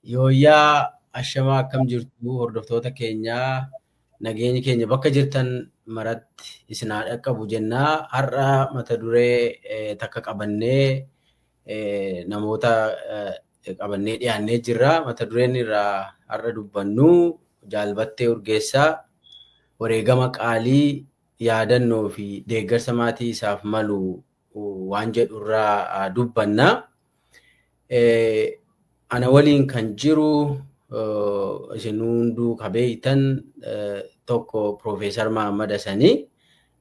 Yooyyaa, ashamaa, akkam jirtu hordoftoota keenyaa? Nageenyi keenya bakka jirtan maratti isin haa dhaqqabu jennaa. Har'a mata duree takka qabannee, namoota qabannee dhiyaannee jirra. Mata dureen irraa har'a dubbannu Jaalbattee Urgeessaa, wareegama qaalii, yaadannoo fi deeggarsa maatii isaaf malu waan jedhu irraa dubbanna. Ana waliin kan jiru, isin hunduu ka beektan, tokko Piroofeesar Mahammad Hasanii.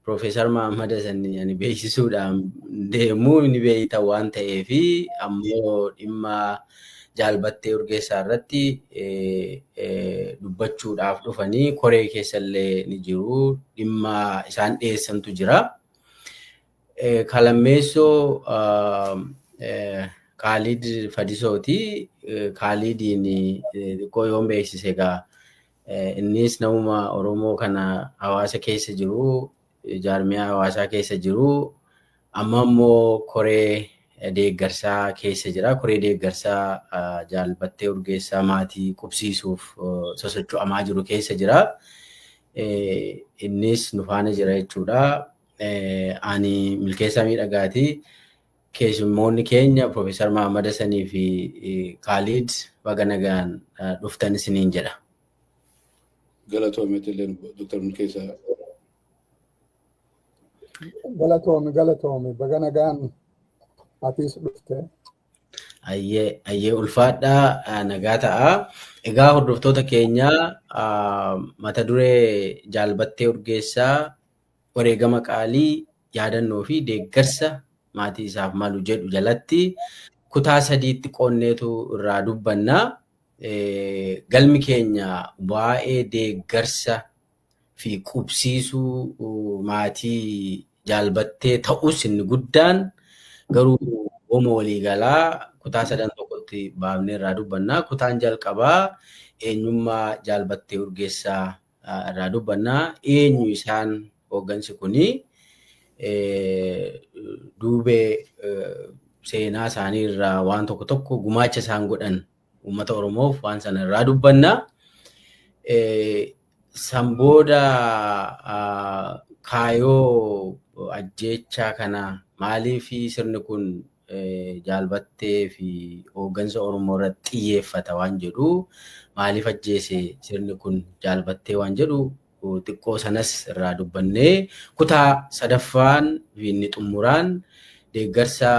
Piroofeesar Mahammad Hasanii ani beeksisuudhaan deemuu ni beektan waan ta'eefi, ammoo dhimma Jaalbattee Urgeessaa irratti dubbachuudhaaf dhufanii koree keessallee ni jiru. Dhimma isaan dhiyeessantu jira. Kalammeessoo Kaalid Fadisooti. Kaalidiin xiqqoo yoon beeksise egaa, innis namuma Oromoo kana hawaasa keessa jiru, jaarmiyaa hawaasaa keessa jiru, amma immoo koree deeggarsaa keessa jira. Koree deeggarsaa Jaalbattee Urgeessaa maatii qubsiisuuf sosocho'amaa jiru keessa jira. Innis nu faana jira jechuudha. Ani Milkeessaa Miidhagaati. Keessummoonni keenya Piroofeesar Mahammad Hasanii fi Kaalid, baga nagaan dhuftan isiniin jedha. Galatoomeet illee, Dr. Milkeessaa. Galatoomi, galatoomi, baga nagaan atis dhufte. Ayyee, ayyee, ulfaadhaa, nagaa ta'a. Egaa hordoftoota keenya, mata duree Jaalbattee Urgeessaa, wareegama qaalii, yaadannoo fi deeggarsa maatii isaaf malu jedhu jalatti kutaa sadiitti qoonneetu irraa dubbanna. Galmi keenya waa'ee deeggarsa fi qubsiisuu maatii Jaalbattee ta'us, inni guddaan garuu goma waliigalaa kutaa sadan tokkotti baafnee irraa dubbanna. Kutaan jalqabaa eenyummaa Jaalbattee Urgeessaa irraa dubbanna. Eenyu isaan, hooggansi kuni? Duubee seenaa isaanii irraa waan tokko tokko, gumaacha isaan godhan uummata Oromoof, waan sana irraa dubbanna. San booda kaayoo ajjeechaa kana, maaliif sirni kun Jaalbattee fi hooggansa Oromoo irratti xiyyeeffata waan jedhu, maaliif ajjeese sirni kun Jaalbattee waan jedhu xiqqoo sanas irraa dubbannee, kutaa sadaffaan fi inni xumuraan deeggarsa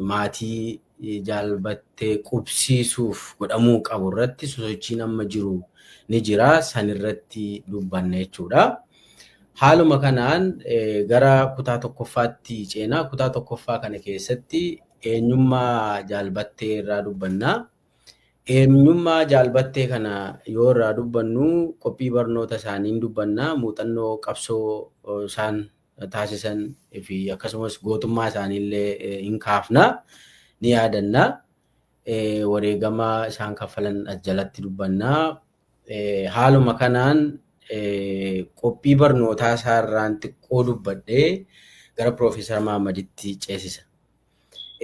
maatii Jaalbattee qubsiisuuf godhamuu qabu irratti sosochiin amma jiru ni jira, san irratti dubbanna jechuudha. Haaluma kanaan gara kutaa tokkoffaatti ceenaa. Kutaa tokkoffaa kana keessatti eenyummaa Jaalbattee irraa dubbanna. Eenyummaa Jaalbattee kana yoo irraa dubbannu, qophii barnoota isaaniin dubbanna, muuxannoo qabsoo isaan taasisan fi akkasumas gootummaa isaaniillee hin kaafna, ni yaadanna. Wareegama isaan kaffalan as jalatti dubbanna. Haaluma kanaan qophii barnootaa isaarraan xiqqoo dubbadhee gara Piroofeesar Mahammaditti ceesisa.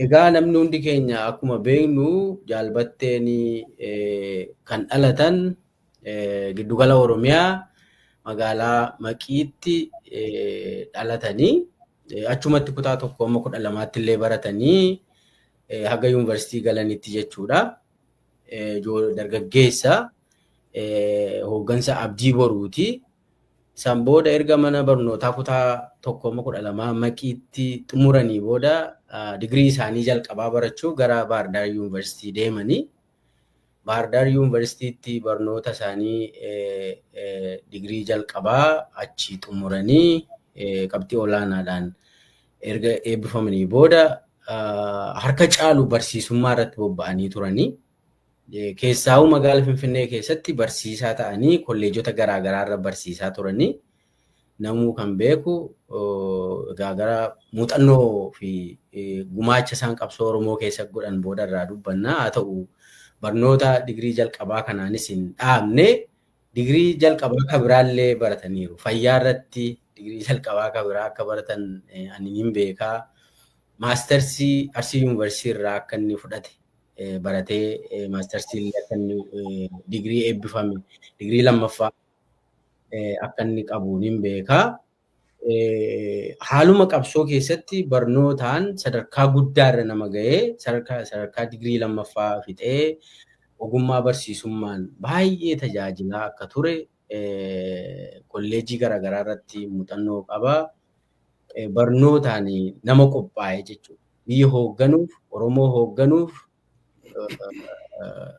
Egaa namni hundi keenya akkuma beeknu, Jaalbatteen kan dhalatan giddugala Oromiyaa, magaalaa Maqiitti dhalatanii, achumatti kutaa 1 amma 12tti illee baratanii, haga yuunivarsiitii galanitti jechuudha. Dargaggeessa hooggansa abdii boruuti. San booda erga mana barnootaa kutaa 1 amma 12 Maqiitti xumuranii booda, digirii isaanii jalqabaa barachuu gara Baardaar Yuunivarsiitii deemanii. Baardaar Yuunivarsiitiitti barnoota isaanii digirii jalqabaa achi xumuranii, qabxii olaanaadhaan erga eebbifamanii booda, harka caalu barsiisummaa irratti bobba'anii turanii. Keessaa'uu magaala Finfinnee keessatti barsiisaa ta'anii kolleejota garaagaraa irra barsiisaa turanii. Namuu kan beeku egaa gara muuxannoo fi gumaacha isaan qabsoo Oromoo keessa godhan booda irraa dubbanna. Haa ta'u, barnoota digirii jalqabaa kanaanis hin dhaabne, digirii jalqabaa kan biraallee barataniiru. Fayyaa irratti digirii jalqabaa kan biraa akka baratan ani hin beekaa. Maastarsii Arsii Yuunivarsiitii irraa akka inni fudhate Baratee maastarsii akka inni digirii eebbifame, digirii lammaffaa akka inni qabu nin beekaa. Haaluma qabsoo keessatti barnootaan sadarkaa guddaa irra nama ga'ee, sadarkaa digirii lammaffaa fixee, ogummaa barsiisummaan baay'ee tajaajilaa akka ture, kolleejii garaagaraa irratti muuxannoo qaba. Barnootaan nama qophaa'e jechuudha. Biyya hoogganuuf, Oromoo hoogganuuf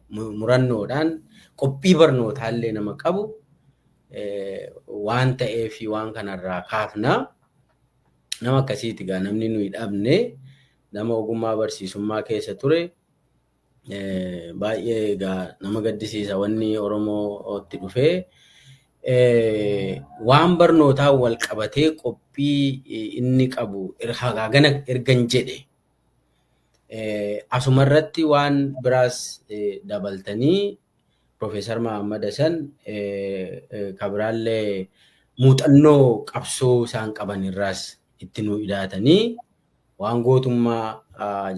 murannoodhaan qophii barnootaallee nama qabu waan ta'eef waan kanarraa kaafna. Nama akkasiiti egaa namni nuyi dhabne, nama ogummaa barsiisummaa keessa ture. Baay'ee egaa nama gaddisiisa wanni Oromootti dhufee. Waan barnootaa wal qabatee qophii inni qabu hagana ergan jedhe, asumarratti waan biraas dabaltanii, Profeesar Mahammad Hasan kabiraallee muuxannoo qabsoo isaan qaban irraas itti nu idaatanii, waan gootummaa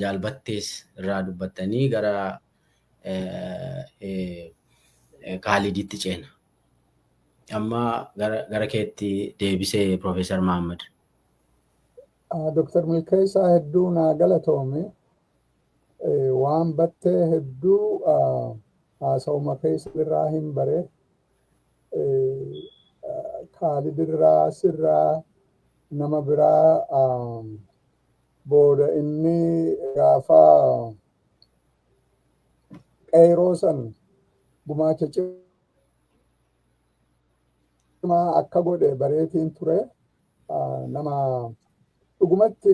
jaalbattees irraa dubbattanii gara Kaaliditti ceena. Amma gara keetti deebisee, Profeesar Mahammad. Dr. Milkeessaa, hedduu naa galatoome. Waan battee hedduu haasa'uma keessa irraa hin bare. Kaalid irraa, sirraa, nama biraa booda inni gaafa qeeroo san gumaacha cimaa akka godhe bareetiin ture. Nama dhugumatti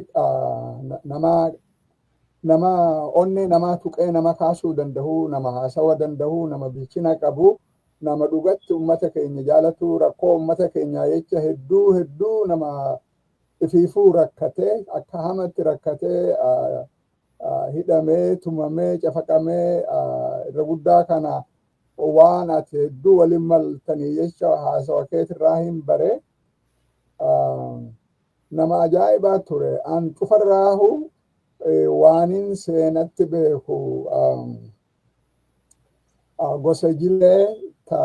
nama onnee namaa tuqee nama kaasuu danda'u, nama haasawa danda'u, nama bilchina qabu, nama dhugatti ummata keenya jaalatu, rakkoo ummata keenyaa jecha hedduu hedduu nama ifiifuu rakkatee, akka hamatti rakkatee, hidhamee, tumamee, cafaqamee, irra guddaa kana waan ati hedduu waliin maltanii jecha haasawa keetirraa hin bare. Nama ajaa'ibaa ture. An cufarraahu waanin seenatti beeku gosa jilee ta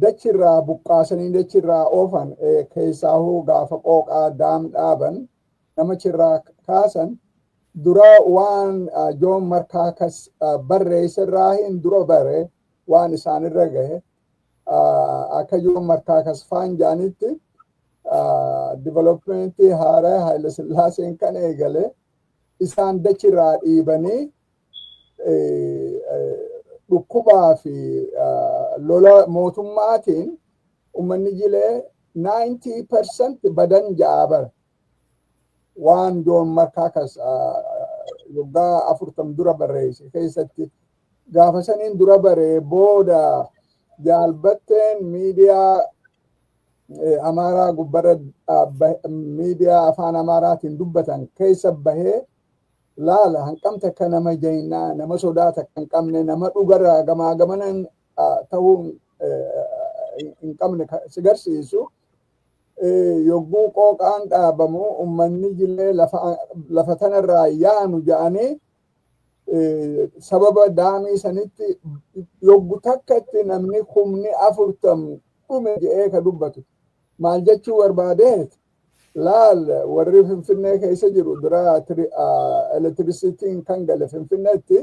dachirraa buqqaasanii dachirraa oofan, keessaahuu gaafa qooqaa dam dhaaban namachirraa kaasan, dura waan Joon Markaakas barreessirraa hin dura bare waan isaanirra gahe. Akka Joon Markaakas faan jaanitti developmentii haaraa Haayile Sillaaseen kan eegale isaan dachirraa dhiibanii dhukkubaa fi lola mootummaatiin ummanni jilee 90% badan ja'a bara. Waan Joon Markaakas waggaa 40 dura barreesse keessatti gaafa saniin dura bare. Booda jaalbatteen miidiyaa Amaaraa gubbarra, miidiyaa afaan Amaaraatiin dubbatan keessa bahee laala, hanqamta akka nama jaynaa, nama sodaata kan qabne, nama dhugarraa gamaa gamanan ta'uu hin qabne si garsiisu. Yogguu qooqaan dhaabamu ummanni jilee lafa tanarraa yaanu ja'anii, sababa daamii sanitti yoggu takkatti namni 40,000 dhume je'ee ka dubbatu. Maal jechuu barbaadeet? Laal, warri Finfinnee keessa jiru dura elektirisitiin kan gale Finfinneetti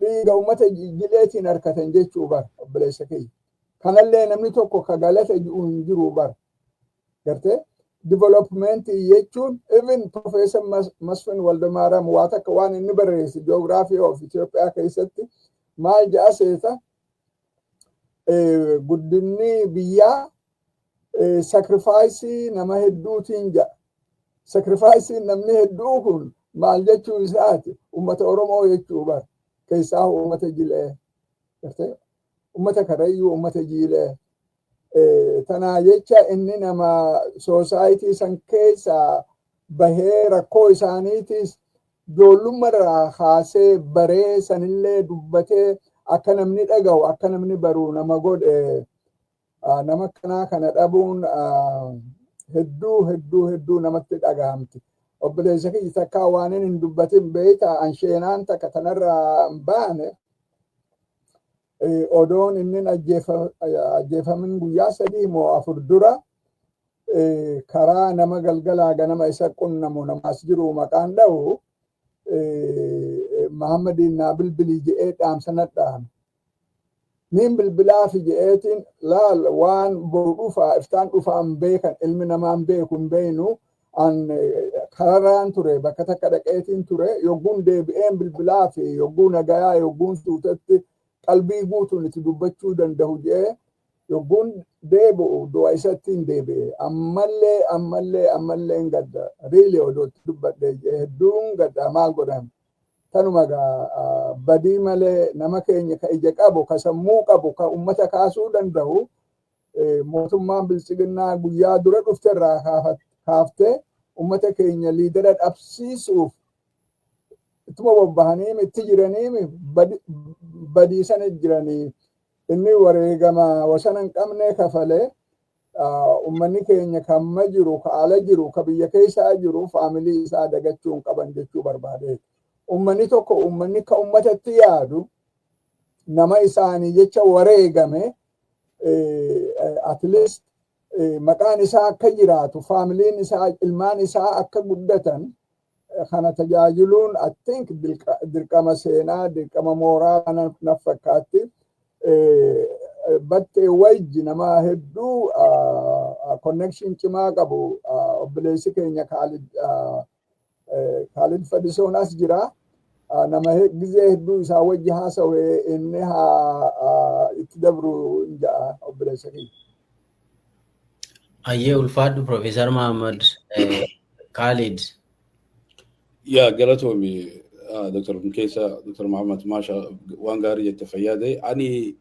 dhiiga ummata jileetiin harkatan jechuu bar, obboleessa kiyya. Kanallee namni tokko ka galata hin jiru bar. Gartee developmentii jechuun, even Professor Masfin Waldemaaram waa takka waan inni barreesse Geography of Ethiopia keessatti maal ja'a seeta? Guddinni biyyaa sacrifice nama hedduutiin ja'a. Sacrifice namni hedduu kun maal jechuu isaati? Ummata Oromoo jechuu bar. Keessaa ummata jilee. Ummata Karrayyuu, ummata Jiilee. Tanaa jecha inni nama society san keessa bahee rakkoo isaaniitis ijoollummarraa kaasee baree, sanillee dubbatee akka namni dhaga'u, akka namni baru nama godhe. Nama akkanaa kana dhabuun hedduu hedduu hedduu namatti dhagahamti. Obboleessa kiyya, takkaa waan hin dubbatin beeyta, ansheenaan takka tanarraa hin baane. Odoon inni ajjeefamin guyyaa 3 moo 4 dura karaa nama galgalaa ganama isa qunnamu, namaas jiru maqaan dha'u, Mahammadiin naa bilbilii je'ee dhaamsa nadhaame. Niin bilbilaafi je'eetiin, laal, waan boru dhufaa iftaan dhufaa hin beekan, ilmi namaa hin beeku, hin beeynu. An kararraan ture, bakka takka dhaqeetiin ture. Yogguun deebi'een bilbilaafi, yogguu nagayaa, yogguun suutetti qalbii guutuun itti dubbachuu danda'u je'ee, yogguun deebi'u du'a isatti hin deebi'e. Ammallee, ammallee, ammallee hin gadda. Riili odoo itti dubbadhe je'ee hedduun gadda. Maal godhan, tanuma gaa. Badii malee nama keenya ka ija qabu, ka sammuu qabu, ka ummata kaasuu danda'u, mootummaan bilchiginnaa guyyaa dura dhufte irraa kaaftee ummata keenya leader dhabsiisuuf ittuma bobbahanii itti jiranii, badiisana jiranii. Inni wareegama wasana hin qabne kafalee, ummanni keenya kamma jiru, ka ala jiru, ka biyya keessaa jiru, faamilii isaa dagachuu hin qaban jechuu barbaade. Ummanni tokko, ummanni ka ummatatti yaadu, nama isaanii jecha wareegame, at least maqaan isaa akka jiraatu, faamiliin isaa, ilmaan isaa akka guddatan kana tajaajiluun, I think, dirqama seenaa, dirqama mooraa kana naf fakkaatti. Battee wajji nama hedduu connection cimaa qabu, obboleessi keenya Kaalid Fadisoon as jira. Nama gizee hedduu isaa wajji haasawee, inni haa itti dabru hin ja'a obboleessa kiyya. Ayyee, ulfaadhu Profeesar Mahammad. Kaalid. Yaa galatoomi Dr. Keessa, Dr. Muhammad, maasha, waan gaarii jette, fayyaade. Ani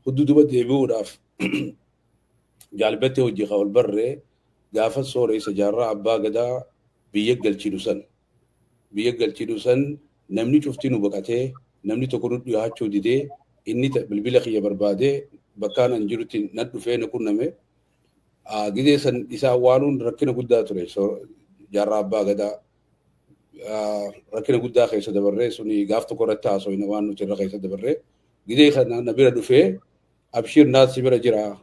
hudduu duba deebi'uudhaaf, jaalbattee hojii ol barree gaafa Sooressa Jaarraa Abbaa Gadaa biyya galchiinu san. Biyya galchiinu san namni cuftii nu baqatee, namni tokko nu dhiyaachuu didee, inni bilbila kiyya barbaadee bakkaan an jirutti na dhufee na qunname. Gizee san isaa awwaaluun rakkina guddaa ture. Jaarraa Abbaa Gadaa rakkina guddaa keessa dabarree, suni gaaf tokko irratti haasofne waan nuti irra keessa dabarree. Gizee kana na bira dhufee, "Abshiir, naas si bira jira,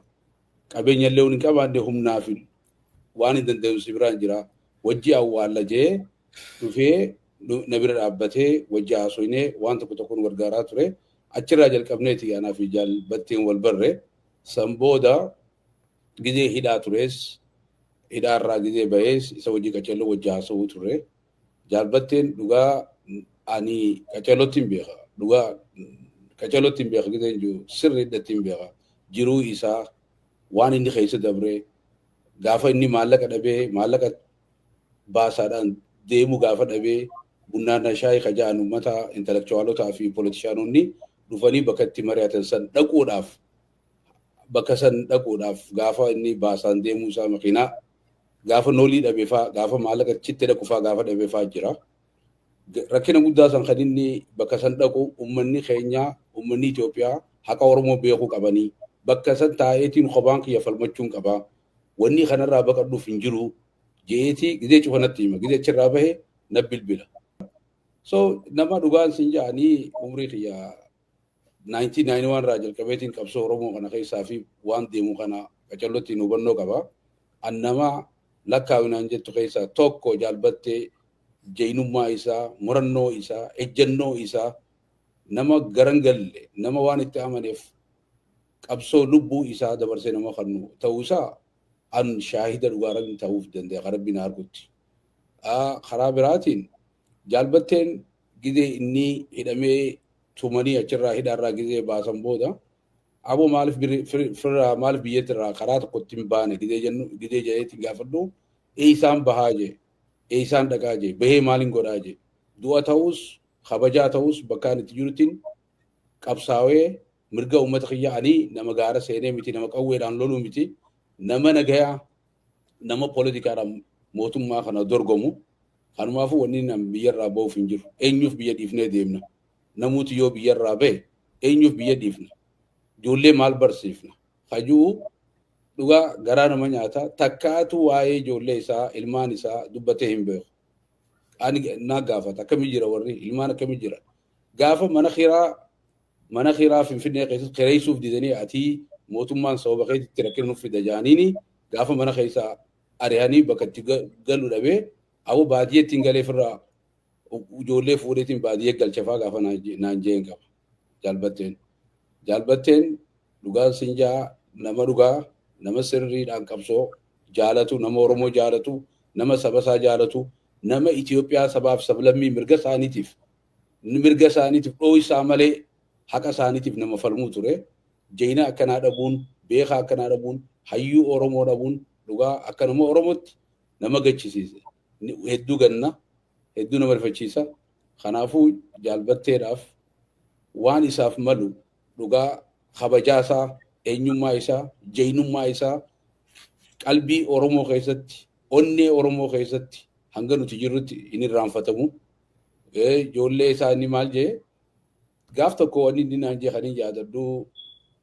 qabeenya illee hin qabaanne, humnaa fi waan hin danda'u si biraan jira, wajji awwaalla," jee dhufee na bira dhaabbatee wajji haasofnee waan tokko tokko nu gargaaraa ture. Achirraa jalqabneeti anaa fi jaalbatteen wal barre. San booda gizee hidhaa tures, hidhaarraa gizee bahees, isa wajji qaceelloo wajji haasawuu ture. Jaalbatteen dhugaa ani qaceellootti hin beeka. Dhugaa qaceellootti hin beeka gizeen jiru sirriidhatti hin beeka. Jiruu isaa, waan inni keessa dabree, gaafa inni maallaqa dhabee, maallaqa baasaadhaan deemu gaafa dhabee, bunnaan shaayii kaja'an uummata intellectualotaa fi politicianonni dhufanii bakka itti mari'atan san dhaquudhaaf, bakka san dhaquudhaaf gaafa inni baasaan deemuu isaa, makiinaa gaafa noolii dhabee faa, gaafa maallaqa chitti dhaqu faa gaafa dhabee faa jira. Rakkina guddaa san kan inni bakka san dhaqu, uummanni keenya, uummanni Itoophiyaa haqa Oromoo beekuu qabanii, bakka san taa'eetiin kophaan kiyya falmachuun qabaa. Wanni kanarraa baqadhuuf hin jiru jeetii gizee cufa natti hima. Gizee achirraa bahe na bilbila. So nama dhugaan sin jedhanii, umrii kiyya 1991 irraa jalqabeetiin qabsoo Oromoo kana keessaa fi waan deemu kana qacallootti hubannoo qaba. An nama lakkaawinaan jettu keessaa tokko jaalbattee jeenummaa isaa, murannoo isaa, ejjennoo isaa, nama garan galle, nama waan itti amaneef qabsoo lubbuu isaa dabarsee nama kennu ta'uu isaa an shaahida dhugaa Rabbiin ta'uuf danda'a, Rabbiin argutti. Karaa biraatiin jaalbatteen gizee inni hidhamee tumanii achirraa hidhaarraa gizee baasan booda, "Aboo, maaliif firraa, maaliif biyyattirraa karaa tokkotti hin baane?" gizee jennu, gizee jedheetiin gaafadhu, "Eeysaan bahaa?" jee, "Eeysaan dhaqaa?" jee, "Bahee maaliin godhaa?" jee. "Du'a ta'us kabajaa ta'us bakkaan itti jiruttiin qabsaawee mirga uummata kiyya. Ani nama gaara seenee miti, nama qawweedhaan loluu miti, nama nagayaa, nama poolitikaadhaan mootummaa kana dorgomu. Kanumaafuu wanni nam biyyarraa ba'uuf hin jiru. Eenyuuf biyya dhiifnee deemna? Namuuti yoo biyyarraa ba'e eenyuuf biyya dhiifna? Ijoollee maal barsiifna?" Hajuu dhugaa garaa nama nyaata. Takkaatu waa'ee ijoollee isaa, ilmaan isaa dubbatee hin beeku. Ani naa gaafata, akkamii jira warri ilmaan, akkamii jira. Gaafa mana kiraa Finfinnee keessatti kireessuuf didanii, ati mootummaan sababa keetitti rakkina nuuf fida jaaniini, gaafa mana keessaa ari'anii bakka itti galu dhabee, aboo baadiyyaa ittiin galeefirraa ijoollee fuudheetiin baadiyyee galchafaa gaafa naan jeen qaba. Jaalbatteen. Jaalbatteen dhugaan sinjaa nama dhugaa, nama sirriidhaan qabsoo jaalatu, nama Oromoo jaalatu, nama saba isaa jaalatu, nama Itoophiyaa sabaaf sablammii mirga isaaniitiif dhoo'isaa malee haqa isaaniitiif nama falmuu ture. Jayina akkanaa dhabuun, beekaa akkanaa dhabuun, hayyuu Oromoo dhabuun dhugaa akka nama Oromootti nama gachisiise. Hedduu ganna, hedduu nama rifachiisa. Kanaafuu jaalbatteedhaaf waan isaaf malu dhugaa kabajaa isaa, eenyummaa isaa, jaynummaa isaa qalbii Oromoo keessatti, onnee Oromoo keessatti hanga nuti jirrutti hin irraanfatamu. Ijoollee isaa inni maal jee, gaaf tokko wanni inni naan jee kan hin yaadadhu,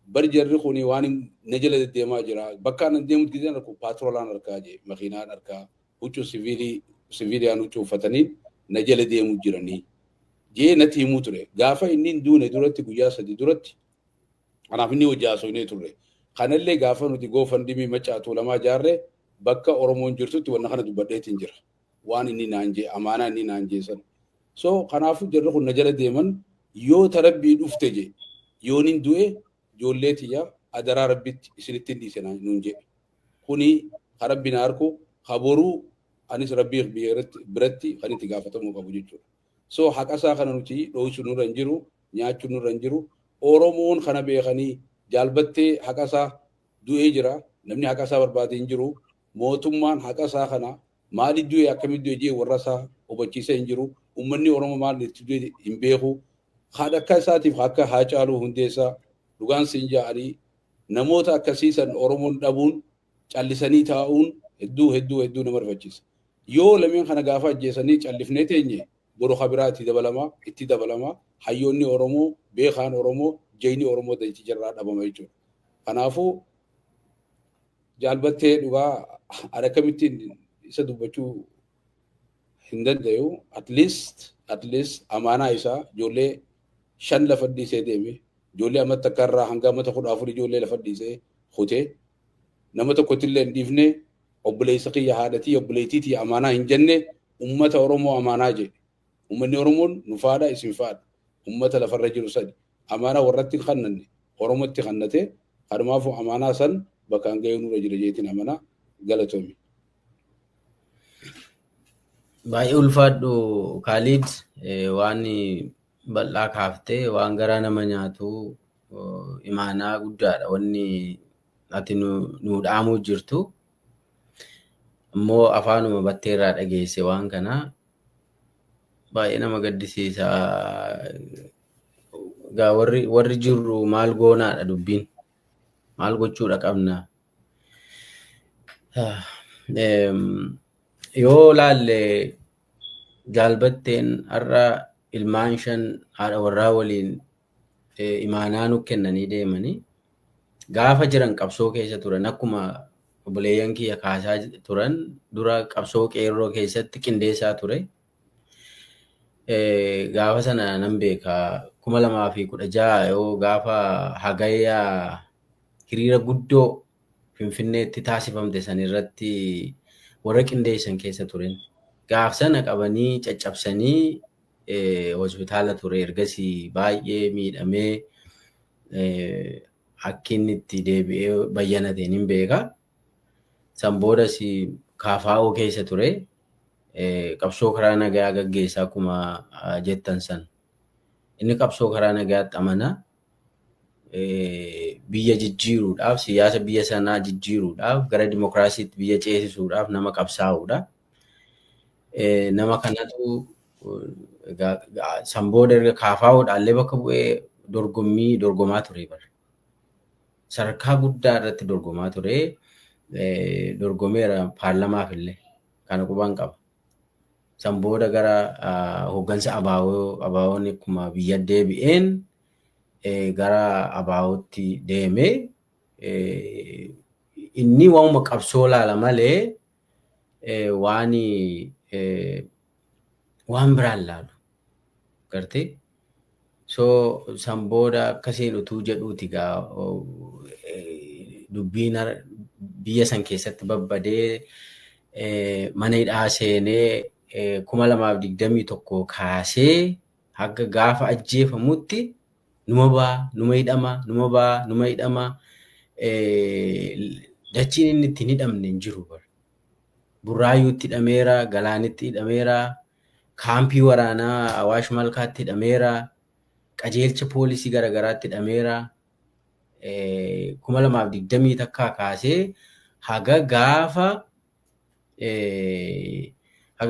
bar jarri kuni waan na jala deddeemaa jira. Bakka ani deemutti gideen arku paatroolaan harkaa jee, makiinaan harkaa, huccuu siviilii, siviiliyaan huccuu uffatanii na jala deemuu jiranii jee natti himuu ture. Gaafa inni hin duune duratti, guyyaa 3 duratti, kanaaf inni hojii haasofnee turre. Kanallee gaafa nuti GoFundMe Maccaa Tuulamaa jaarre, bakka Oromoon jirtutti wanna kana dubbadheetiin jira. Waan inni naan jee, amaanaa inni naan jee sana. So kanaafuu jarri kun na jala deeman, yoo tarabbii dhufte jee, yoon hin du'e, ijoollee tiyya adaraa rabbitti isinitti hin dhiise nuun jee. Kuni ka rabbi na harku, ka boruu anis rabbii biratti kan itti gaafatamuu qabu jechuudha. So haqa isaa kana nuti dho'isuu nurra hin jiru, nyaachuu nurra hin jiru. Oromoon kana beekanii jaalbattee haqa isaa du'ee jira. Namni haqa isaa barbaade hin jiru. Mootummaan haqa isaa kana maaliif du'e, akkamitti du'e jee warra isaa hubachiisee hin jiru. Uummanni Oromoo maal itti du'e hin beeku. Haadha akka isaatiif akka Haacaaluu Hundeessaa, dhugaan siin ja'anii, namoota akkasiisan Oromoon dhabuun, callisanii taa'uun hedduu hedduu hedduu nama rifachiisa. Yoo lameen kana gaafa ajjeesanii callifnee teenye, boru kabiraa itti dabalamaa, itti dabalamaa, hayyoonni Oromoo, beekaan Oromoo, jayni Oromoo dachii jarraa dhabama jechuudha. Kanaafuu jaalbattee dhugaa ani akkamittiin isa dubbachuu hin danda'u. At least amaanaa isaa ijoollee shan lafa dhiisee deeme. Ijoollee amma takka irraa hanga amata 14 ijoollee lafa dhiisee kutee, nama tokkotti illee hin dhiifne. Obboleessa kiyya, haadhatii, obboleettii tiyya amaanaa hin jenne, ummata Oromoo amaanaa jedhe. Uummanni Oromoon nu faadha, isin faadha. Ummata lafarra jiru sadi. Amaanaa warratti hin kannanne, Oromootti kannate. Kanumaafuu amaanaa san bakkaan gahee nurra jira jeetiin amanaa, galatoomi. Baay'ee ulfaadhu Kaalid, waan bal'aa kaaftee, waan garaa nama nyaatu, imaanaa guddaadha wanni ati nu dhaamuu jirtu. Immoo afaanuma batteerraa dhageesse waan kana, baay'ee nama gaddisiisa. Egaa warri jirru maal goonaadha dubbiin? Maal gochuudha qabna? Yoo laalle, jaalbatteen har'a ilmaan shan haadha warraa waliin imaanaa nu kennanii deemanii, gaafa jiran qabsoo keessa turan, akkuma obboleeyyan kiyya kaasaa turan, dura qabsoo qeerroo keessatti qindeessaa ture. Gaafa sana nan beeka, 2016 yoo gaafa hagayyaa hiriira guddoo Finfinneetti taasifamte san irratti warra qindeessan keessa turen. Gaaf sana qabanii caccabsanii hospitaala ture. Ergasii baay'ee miidhamee akki inni itti deebi'ee bayyanateen hin beeka. San boodas KFO keessa ture. Qabsoo karaa nagayaa gaggeessaa akkuma jettan san. Inni qabsoo karaa nagayaatti amana. Biyya jijjiiruudhaaf, siyaasa biyya sanaa jijjiiruudhaaf, gara dimokiraasiitti biyya ceesisuudhaaf nama qabsaa'uudha. Nama kanatu san booda erga KFOdhaallee bakka bu'ee dorgommii dorgomaa ture bara. Sadarkaa guddaa irratti dorgomaa ture. Dorgomeera paarlamaaf illee, kana qubaan qaba. San booda gara hooggansa ABO, ABO'n akkuma biyya deebi'een gara ABO'tti deeme. Inni waanuma qabsoo laala malee waan Waan biraan laalu. Gartee? So san booda akkasiin utuu jedhuuti gaa dubbiin biyya san keessatti babbadee mana hidhaa seenee 2021 kaasee haga gaafa ajjeefamutti numa baa, numa hidhama, numa baa, numa hidhama. Dachiin inni ittiin hidhamne hin jiru bara. Burraayyuutti hidhameera, Galaanitti hidhameera, kaampii waraanaa Awaash Malkaatti hidhameera, qajeelcha poolisii garaagaraatti hidhameera. 2021 kaasee haga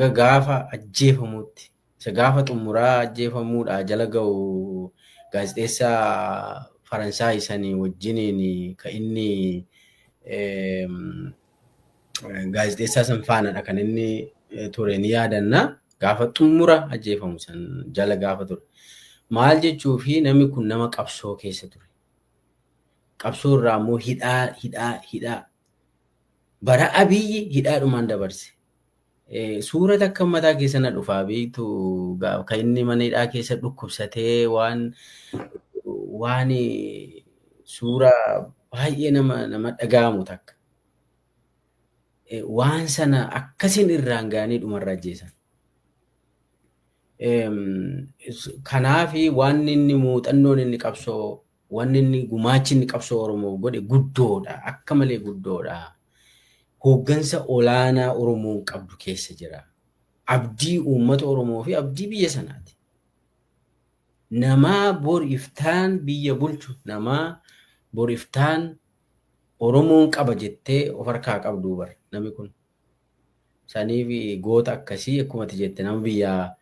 gaafa ajjeefamutti, isa gaafa xumuraa ajjeefamuudha jala ga'u, gaazexeessaa Faransaay sanii wajjiniin kan inni, gaazexeessaa san faanadha kan inni ture ni yaadanna. Gaafa xumura ajjeefamu san jala gaafa ture. Maal jechuu fi namni kun nama qabsoo keessa ture. Qabsoo irraa immoo hidhaa, hidhaa, hidhaa. Bara Abiyyi hidhaadhumaan dabarse. Suura takka mataa keessa na dhufaa beektu, kan inni mana hidhaa keessa dhukkubsatee waan suura baay'ee nama dhaga'amu takka. Waan sana akkasiin irraan ga'anii dhumarra ajjeesan. Kanaafi waan inni muuxannoon inni qabsoo, wanni inni gumaachi inni qabsoo Oromoo godhe guddoodha. Akka malee guddoodha. Hooggansa olaanaa Oromoon qabdu keessa jira. Abdii uummata Oromoo fi abdii biyya sanaati. Namaa bor iftaan biyya bulchu, namaa bor iftaan Oromoon qaba jettee of harkaa qabdu bara namni kun. Saniif goota akkasii, akkuma ati jette, nama biyyaa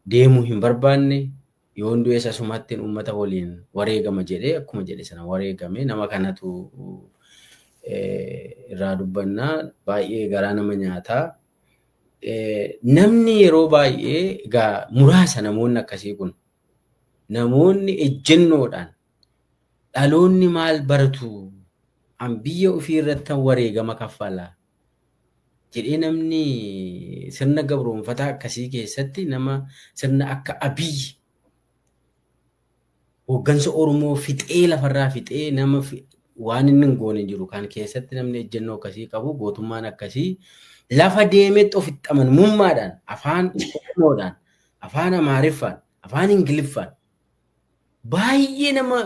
deemuu hin barbaanne, yoon du'es asumatti uummata waliin wareegama jedhee, akkuma jedhe sana wareegame, nama kanatu irraa dubbannaa, baay'ee garaa nama nyaataa. Namni yeroo baay'ee egaa muraasa namoonni akkasii kun, namoonni ejjennoodhaan dhaloonni maal baratu, an biyya ofii irratti wareegama kaffala jedhee, namni sirna gabroonfataa akkasii keessatti, nama sirna akka Abiyyi hooggansa Oromoo fixee, lafarraa fixee, nama waan inni hin goone jiru kan keessatti, namni ejjennoo akkasii qabu, gootummaan akkasii, lafa deemetti ofitti amanamummaadhaan afaan Oromoodhaan, afaan Amaariffaan, afaan Ingiliffaan baay'ee nama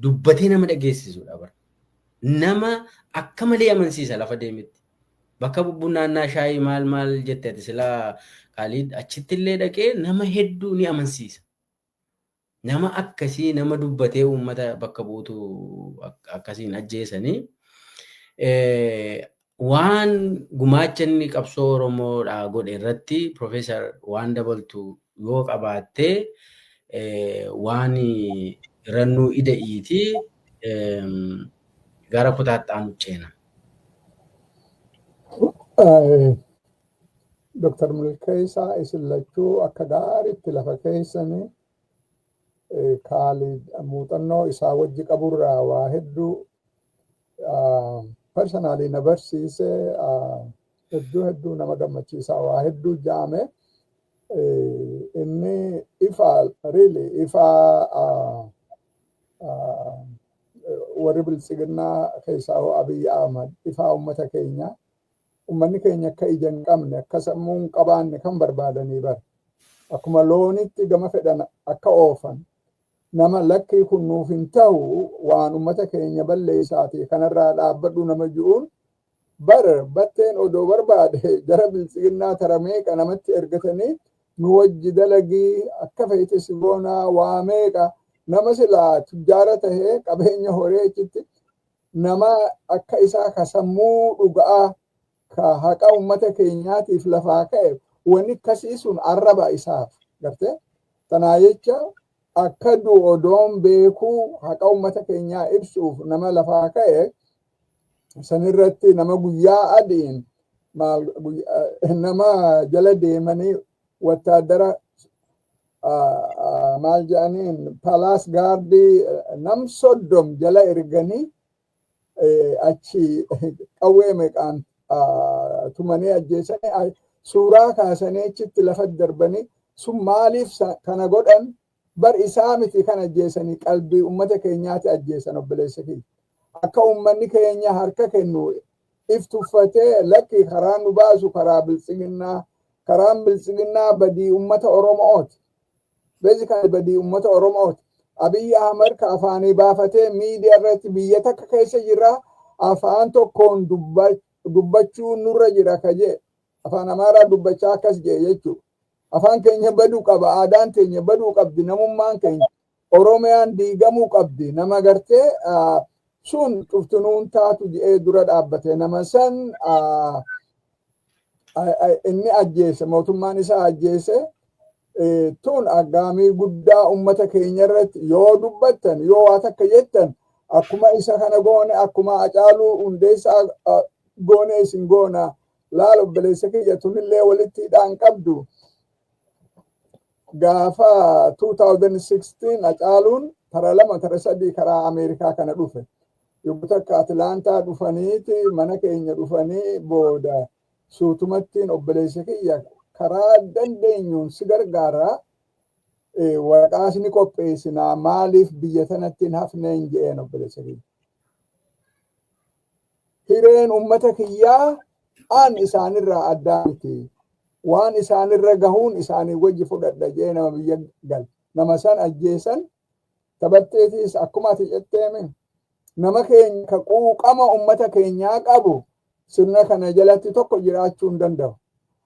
dubbatee nama dhageessisudha bara. Nama akka malee amansiisa lafa deemetti. Bakka bubbunaannaa shaayii maal maal jette ati silaa Kaalid, achitti illee dhaqee nama hedduu ni amansiisa. Nama akkasii, nama dubbatee uummata bakka buutu akkasiin ajjeesanii, waan gumaacha inni qabsoo Oromoodhaa godhe irratti Profeesar waan dabaltu yoo qabaattee, waan rannuu ida'iiti gara kutaatti aanu ceena. Dr. Milkeessaa, isin lachuu akka gaariitti lafa keessanii, Kaalid muuxannoo isaa wajji qaburraa waa hedduu personally na barsiise. Hedduu hedduu nama gammachiisa, waa hedduu jaame. Inni ifa, really ifa, warri Biltsiginnaa keessaa hoo Abiy Ahmad ifaa ummata keenya, ummanni keenya akka ija hin qabne, akka sammuu hin qabaanne kan barbaadanii bara. Akkuma loonitti gama fedhan akka oofan, nama lakkii kun nuuf hin ta'u, waan ummata keenya balleessaati, kanarraa dhaabbadhu nama ji'uun bar Batteen odoo barbaade jara Biltsiginnaa tara meeqa namatti ergatanii nu wajji dalagii, akka feete si goonaa, waa meeqa, nama silaa tujjaara tahee qabeenya horee achitti, nama akka isaa ka sammuu dhuga'aa, ka haqa ummata keenyaatiif lafaa ka'e, wanni akkasii sun arraba isaaf garte. Tanaa jecha akka du'u odoon beekuu haqa ummata keenyaa ibsuuf nama lafaa ka'e sanirratti, nama guyyaa adiin maal nama jala deemanii wattaadara maal jedhaniin palace guard nam 30 jala erganii achi qawwee meeqaan tumanii ajjeesanii. Suuraa kaasanii achitti lafa darbanii sun maaliif kana godhan? Bar isaa miti kan ajjeesanii, qalbii ummata keenyaati ajjeesan, obboleessa kiyya. Akka ummanni keenya harka kennu if tuffatee, lakki, karaa nu baasu karaa Biltsiginnaa, karaan Biltsiginnaa badii ummata Oromooti. Basically badii ummata Oromooti. Abiyyi Ahmad ka afaanii baafatee miidiyaa irratti biyya takka keessa jira, afaan tokkoon dubbachuu nurra jira ka jee, afaan Amaaraa dubbachaa akkas jee jechuudha. Afaan keenya baduu qaba, aadaan keenya baduu qabdi, namummaan keenya, Oromiyaan diigamuu qabdi. Nama gartee sun cuftinuun taatu jedhee dura dhaabbate, nama san inni ajjeese, mootummaan isaa ajjeese. Tun aggaamii guddaa ummata keenya irratti yoo dubbattan, yoo waa takka jettan, akkuma isa kana goone, akkuma Hacaaluu Hundeessaa goone isin goona. Laal, obboleessa kiyya, tunillee walitti hidhaan qabdu. Gaafa 2016 Hacaaluun tara lama tara sadii karaa Ameerikaa kana dhufe. Yogguu takka Atilaantaa dhufaniiti mana keenya dhufanii booda suutumattiin, obboleessa kiyya, karaa dandeenyuun si gargaara, waraqaas ni qopheessinaa, maaliif biyya tanatti hin hafneen je'een, obboleessa kiyya. Hireen ummata kiyyaa an isaanirraa addaa miti. Waan isaanirra gahuun isaanii wajji fudhadha jee nama biyya gal. Nama san ajjeesan. Taphatteetis akkuma ati jetteemi. Nama keenya ka quuqama ummata keenyaa qabu sirna kana jalatti tokko jiraachuu hin danda'u.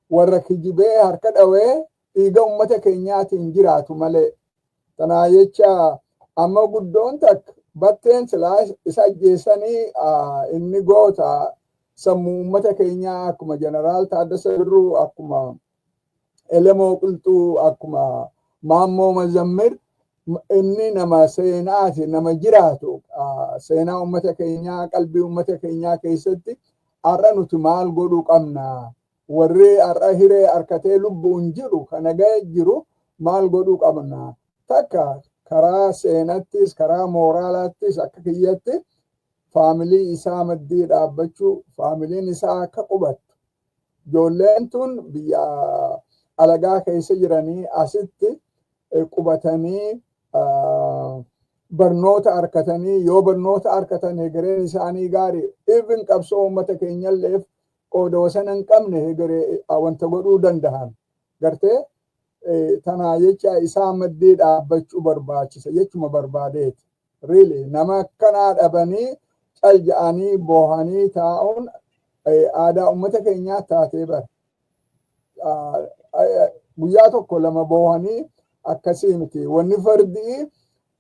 Warra kijibee harka dhawee dhiiga ummata keenyaatiin jiraatu malee. Tanaa jecha amma guddoon takka Batteen silaa isa ajjeesanii inni goota sammuu ummata keenyaa, akkuma Jeneraal Taaddasa Birruu, akkuma Elemoo Qilxuu, akkuma Maammoo Mazammir, inni nama seenaati, nama jiraatu, seenaa ummata keenyaa, qalbii ummata keenyaa keessatti. Har'a nuti maal godhuu qabna? Warri har'a hiree harkatee lubbuun jiru kana ga'e jiru maal godhuu qabna? Takka karaa seenattis karaa mooraalaattis akka kiyyatti family isaa maddii dhaabbachuu, faamiliin isaa akka qubattu, ijoolleen tun biyya alagaa keessa jiranii asitti qubatanii barnoota harkatanii, yoo barnoota harkatan hegereen isaanii gaarii, even qabsoo uummata keenyalleef qooda wasana hin qabne hegeree wanta godhuu danda'an gartee. Tanaa jecha isaa maddii dhaabbachuu barbaachisa jechuma barbaadeeti. Really nama akkanaa dhabanii cal ja'anii boohanii taa'uun aadaa uummata keenyaa taatee bara. Guyyaa tokko lama boohanii akkasii miti. Wanni fardii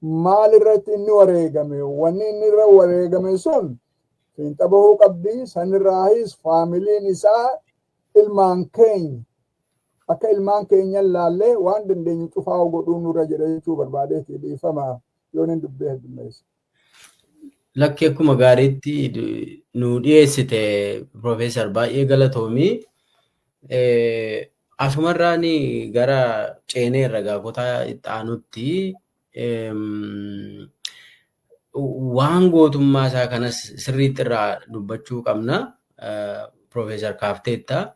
maal irratti inni wareegame? Wanni inni irra wareegame sun fiinxa bahuu qabdi. Sanirraahis faamiliin isaa ilmaan keenya akka ilmaan keenya laallee waan dandeenyu cufaa godhuu nurra jedha jechuu barbaadeeti. Dhiifama yoon hin dubbee heddummeesse. Lakki, akkuma gaariitti nu dhiyeessite, Profeesar, baay'ee galatoomii. Asumarraan gara ceenee irra kutaa itti aanutti waan gootummaa isaa kanas sirriitti irraa dubbachuu qabna. Profeesar Kaafteetta.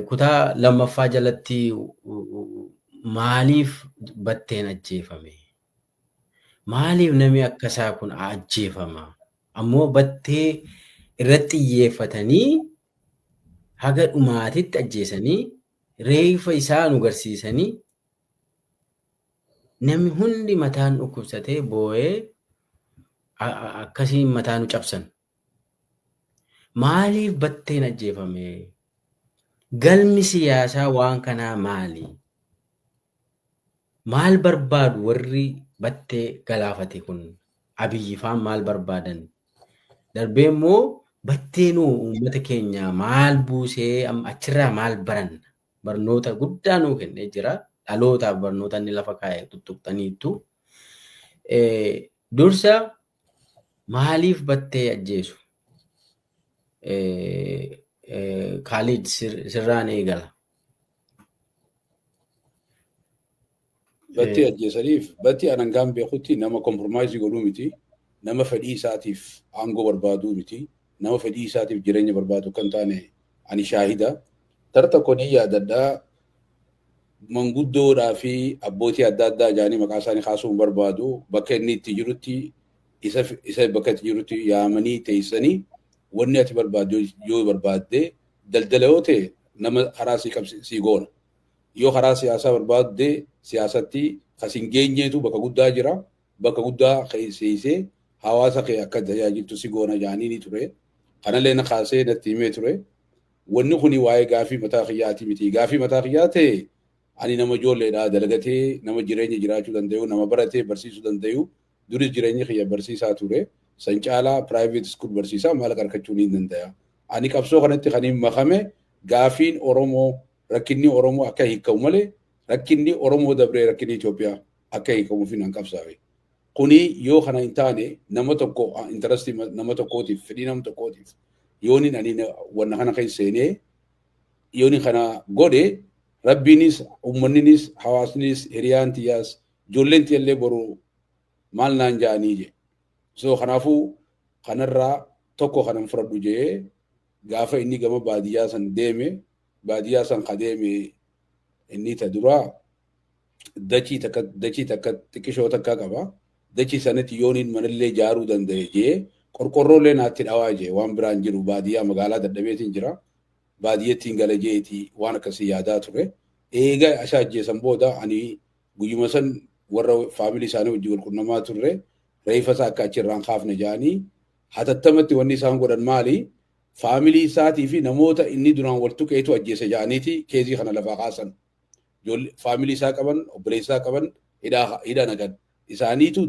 Kutaa lammaffaa jalatti maaliif Batteen ajjeefame? Maaliif namni akkasaa kun ajjeefama? Ammoo Battee irratti xiyyeeffatanii haga dhumaatitti ajjeesanii reeffa isaa nu garsiisanii namni hundi mataan dhukkubsatee boo'ee akkasiin mataa nu cabsan. Maaliif Batteen ajjeefame? Galmi siyaasaa waan kanaa maali? Maal barbaadu warri Battee galaafate kun? Abiyyi faan maal barbaadan? Darbee immoo Batteenuu uummata keenya maal buusee, achirraa maal baranna? Barnoota guddaa nuu kennee jira. Dhalootaaf barnoota inni lafa kaa'e tuttuqxaniittu. Dursa maaliif Battee ajjeesu? Kaalid, sirraan eegala. Battee ajjeesaniif, Battee anangaan beekutti nama compromise godhuu miti. Nama fedhii isaatiif aangoo barbaaduu miti. Nama fedhii isaatiif jireenya barbaadu kan taane ani shaahida. Tara tokko ni yaadadhaa, manguddoodhaa fi abbootii adda addaa jaanii maqaa isaanii kaasuu hin barbaadu. Bakka inni itti jirutti, isa bakka itti jirutti yaamanii teessanii, wanni ati barbaaddu yoo barbaadde, daldala yoo ta'e nama karaa sii goona. Yoo karaa siyaasaa barbaadde, siyaasatti kas hin geenyeetu bakka guddaa jira. Bakka guddaa seesee hawaasa kee akka tajaajiltu si goona jaanii ni ture. Kanallee na kaasee natti himee ture. Wanni kuni waa'ee gaafii mataa kiyyaati miti. Gaafii mataa kiyyaa ta'e, ani nama ijoolleedhaa dalagatee nama jireenya jiraachuu danda'u, nama baratee barsiisuu danda'u, duris jireenya kiyya barsiisaa ture. San caalaa private school barsiisaa maallaqa argachuu ni danda'a. Ani qabsoo kanatti kan hin makame gaafiin Oromoo, rakkinni Oromoo akka hiikamu malee, rakkinni Oromoo dabree rakkinni Itoophiyaa akka hiikamuuf hin qabsaa'e. Kuni yoo kana hin taane, nama tokko interest nama tokkootiif, fedhii nama tokkootiif yooniin ani wanna kana keessa seenee yooni kana godhe, rabbiinis, uummanninis, hawaasnis, hiriyaan tiyyaas, ijoolleen tiyyallee boru maal naan ja'anii je. So kanaafuu kanarraa tokko kanan fudhadhu jee gaafa inni gama baadiyyaa san deeme, baadiyyaa san ka deeme, inni ta duraa dachii takka, dachii takka xiqqishoo takka qaba. Dachii sanatti yooniin manallee ijaaruu danda'e jee, qorqorroollee naatti dhawaa jee, waan biraan jiru, baadiyyaa magaalaa dadhabeetiin jira. Baadiyyattiin gala jeetii waan akkasii yaadaa ture. Eega isa ajjeesan booda ani guyyuma san warra family isaanii wajjin wal qunnamaa turre. Reeffa isaa akka achirraan kaafne jedhanii hatattamatti wanni isaan godhan maali? Family isaatii fi namoota inni duraan wal tuqeetu ajjeese jedhaniiti case kana lafaa kaasan. Family isaa qaban, obboleessa isaa qaban, hidhaa naqan. Isaaniitu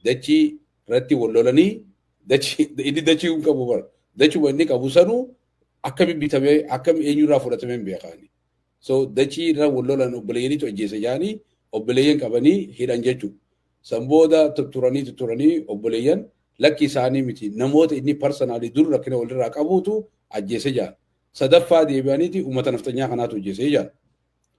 dachii irratti wal lolanii, dachii inni dachii hin qabu bara. Dachuma inni qabu sanuu akkami bitamee, akkami eenyurraa fudhatamee hin beekani. So dachii irra wal lolan, obboleeyyaniitu ajjeese jedhanii obboleeyyan qabanii hidhan jechuudha. San booda tutturanii tutturanii, obboleeyyan lakki isaanii miti, namoota inni personally dur rakkina walirraa qabuutu ajjeese jedhan. Sadaffaa deebi'aniiti uummata naftanyaa kanaatu ajjeese jedhan.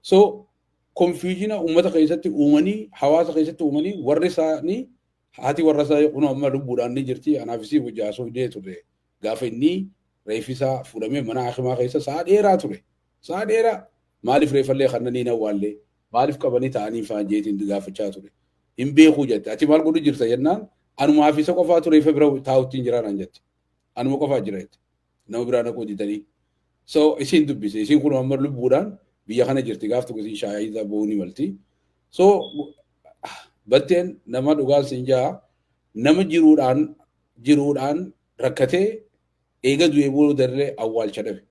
So confusion uummata keessatti uumanii, hawaasa keessatti uumanii, warri isaanii, haati warra isaa kun amma lubbuudhaan ni jirti. Anaafisii hojjaasuu fidee ture. Gaafa inni reeffi isaa fuudhamee mana hakimaa keessa sa'a dheeraa ture. Sa'a dheeraa maaliif reeffallee kannanii awwaallee, maaliif qabanii ta'anii faan jeetiin gaafachaa ture. Hin beekuu jette. Ati maal godhu jirta jennaan, anumaaf isa qofaa ture reeffa bira taa'uttiin jira naan jette. Anuma qofaa jira jette. Nama biraa naquu didanii. So isiin dubbise. Isiin kun amma lubbuudhaan biyya kana jirti, gaaf tokko isiin shaayii bu'uu ni malti. So Batteen nama dhugaan siin jaa, nama jiruudhaan rakkatee eega du'ee booda illee awwaalcha dhabe.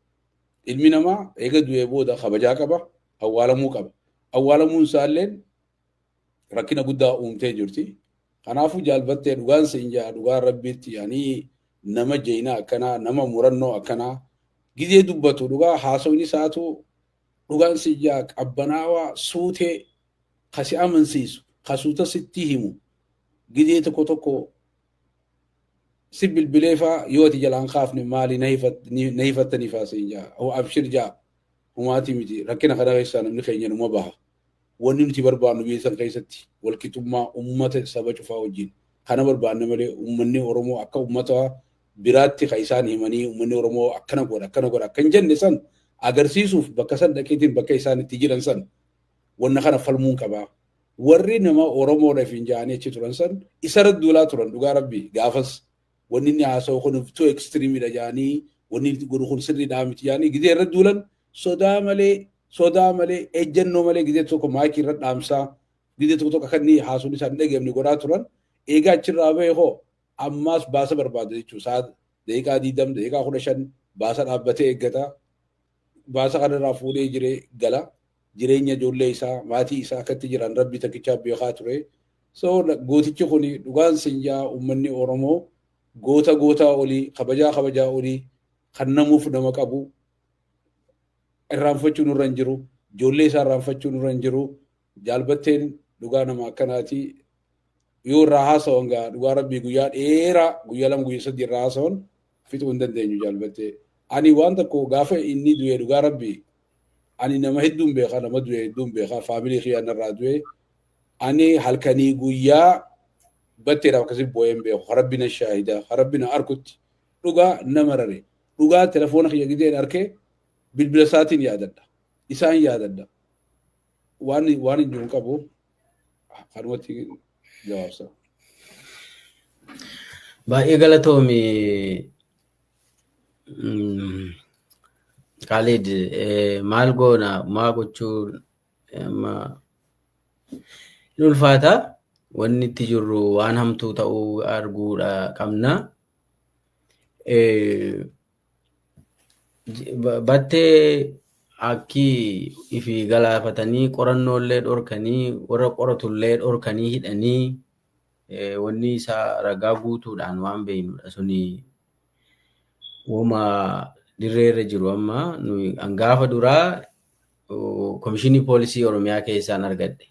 Ilmi namaa eega du'ee booda kabajaa qaba, awwaalamuu qaba. Awwaalamuun isaalleen rakkina guddaa uumtee jirti. Kanaafuu Jaalbattee dhugaan siin jaa, dhugaan rabbiitti yaanii nama jeenaa akkanaa, nama murannoo akkanaa, gizee dubbatu dhugaa haasawni isaatu dhugaan siin jaa qabbanaawaa, suutee kasi amansiisu, kasuuta sitti himu. Gizee tokko tokko si bilbilee faa, yoo ati jalaan kaafne, maali na hifattanii faa siin jaa, abshir jaa, humaatii miti, rakkina kana keessaa namni keenya numa baha. Wanni nuti barbaannu biyya san keessatti walqixxummaa ummata saba cufaa wajjin kana barbaanna malee, ummanni Oromoo akka ummata biraatti kan isaan himanii ummanni Oromoo akkana godha, akkana godha akka hin jenne san agarsiisuuf bakka san dhaqeetiin bakka isaan itti jiran san wanna kana falmuun qabaa. Warri nama Oromoodhaaf hin ja'anii achi turan san isarra duulaa turan. Dhugaa rabbii gaafas wanni inni haasa'u kun too extreme dha ja'anii, wanni inni godhu kun sirriidhaa miti ja'anii gizee irra duulan, sodaa malee, ejjennoo malee, gizee tokko maayikii irra dhaamsaa, gizee tokko tokko akka inni haasawni isaan hin dhageemne godhaa turan. Eegaa achirraa bahee hoo ammaas baasa barbaada jechuudha. Sa'a daqiiqaa 20, daqiiqaa 15 baasa dhaabbatee eeggata. Baasa kanarraa fuudhee jiree gala. Jireenya ijoollee isaa, maatii isaa akkatti jiran rabbi tokkichaa beekaa ture. So gootichi kun dhugaan sinjaa uummanni Oromoo goota gootaa olii, kabajaa kabajaa olii, kan namuuf nama qabu irraanfachuu nurra hin jiru. Ijoollee isaa irraanfachuu nurra hin jiru. Jaalbatteen dhugaa nama akkanaati. Yoo irraa haasawan gaa dhugaa rabbii guyyaa dheeraa, guyyaa 2, guyyaa 3 irraa haasawan fixuu hin dandeenyu Jaalbattee. Ani waan tokko gaafa inni du'e, dhugaa rabbii ani nama hedduun beekaa, nama du'e hedduun beekaa, family kiyyaan irraa du'e, ani halkanii guyyaa Batteedhaaf akkasii boo'een beeku. Rabbi na shaahida, rabbi na arkutti dhugaa nama rare. Dhugaa telefoona kiyya gideen arkee Bilbila isaatiin yaadadha. Isaan yaadadha. Waan hin jiru qabu kanumatti gabaabsa. Baay'ee galatoomi, Khalid. Maal goona, maa gochuun amma hin ulfaata. Wanni itti jirru waan hamtuu ta'uu arguudha qabna. Battee akki ifi galaafatanii, qorannooillee dhorkanii, warra qoratullee dhorkanii, hidhanii, wanni isaa ragaa guutuudhaan waan beeknudha. Suni uuma dirree irra jiru. Amma nuyi gaafa duraa Komishinii Poolisii Oromiyaa keessaan argadhe.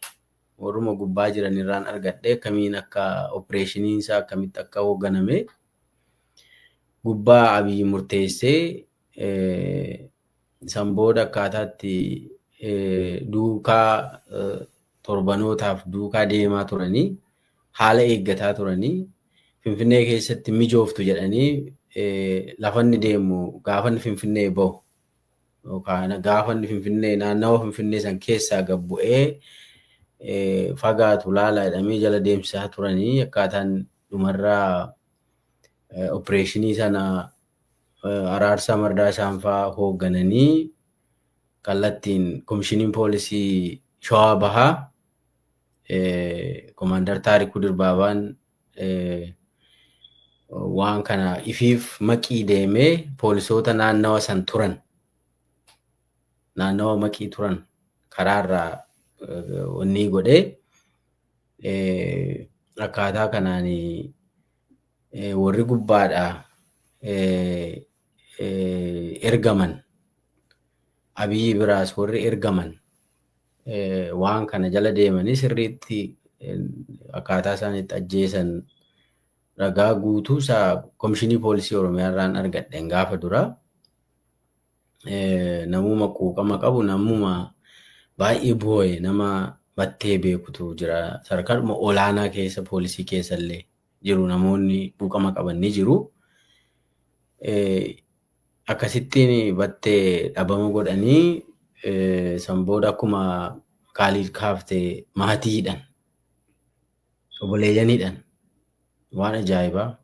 Warruma gubbaa jiran irraan argadhe, akkamiin akka opereeshiniin isaa akkamitti akka hoogganame. Gubbaa Abiyyi murteessee, san booda akkaataatti duukaa torbanootaaf duukaa deemaa turanii, haala eeggataa turanii, Finfinnee keessatti mijooftu jedhanii, lafanni deemu, gaafanni Finfinnee bahu yookaan gaafanni Finfinnee, naannawa Finfinnee san keessaa gad bu'ee fagaatu laala jedhamee jala deemsisaa turanii. Akkaataan dhumarraa opereeshinii sana Araarsaa Mardaa isaan fa'aa hooggananii, kallattiin Komishiniin Poolisii Shawaa Bahaa, Komaandar Taarikuu Dirbaabaan waan kana ifiif Maqii deemee, poolisoota naannawa san turan, naannawa Maqii turan karaarraa wanni godhee, akkaataa kanaan warri gubbaadhaa ergaman, Abiyyi biraas warri ergaman, waan kana jala deemanii sirriitti akkaataa isaan itti ajjeesan ragaa guutuu isaa Komishinii Poolisii Oromiyaa irraan argadheen gaafa dura. Namuma quuqama qabu, namuma baay'ee boo'e, nama Battee beekutu jira. Sadarkaadhuma olaanaa keessa, poolisii keessa illee jiru, namoonni quuqama qaban ni jiru. Akkasittiin Battee dhabama godhanii, san booda akkuma Kaaliid kaaftee maatii hidhan. Obboleeyyan hidhan. Waan ajaa'ibaa.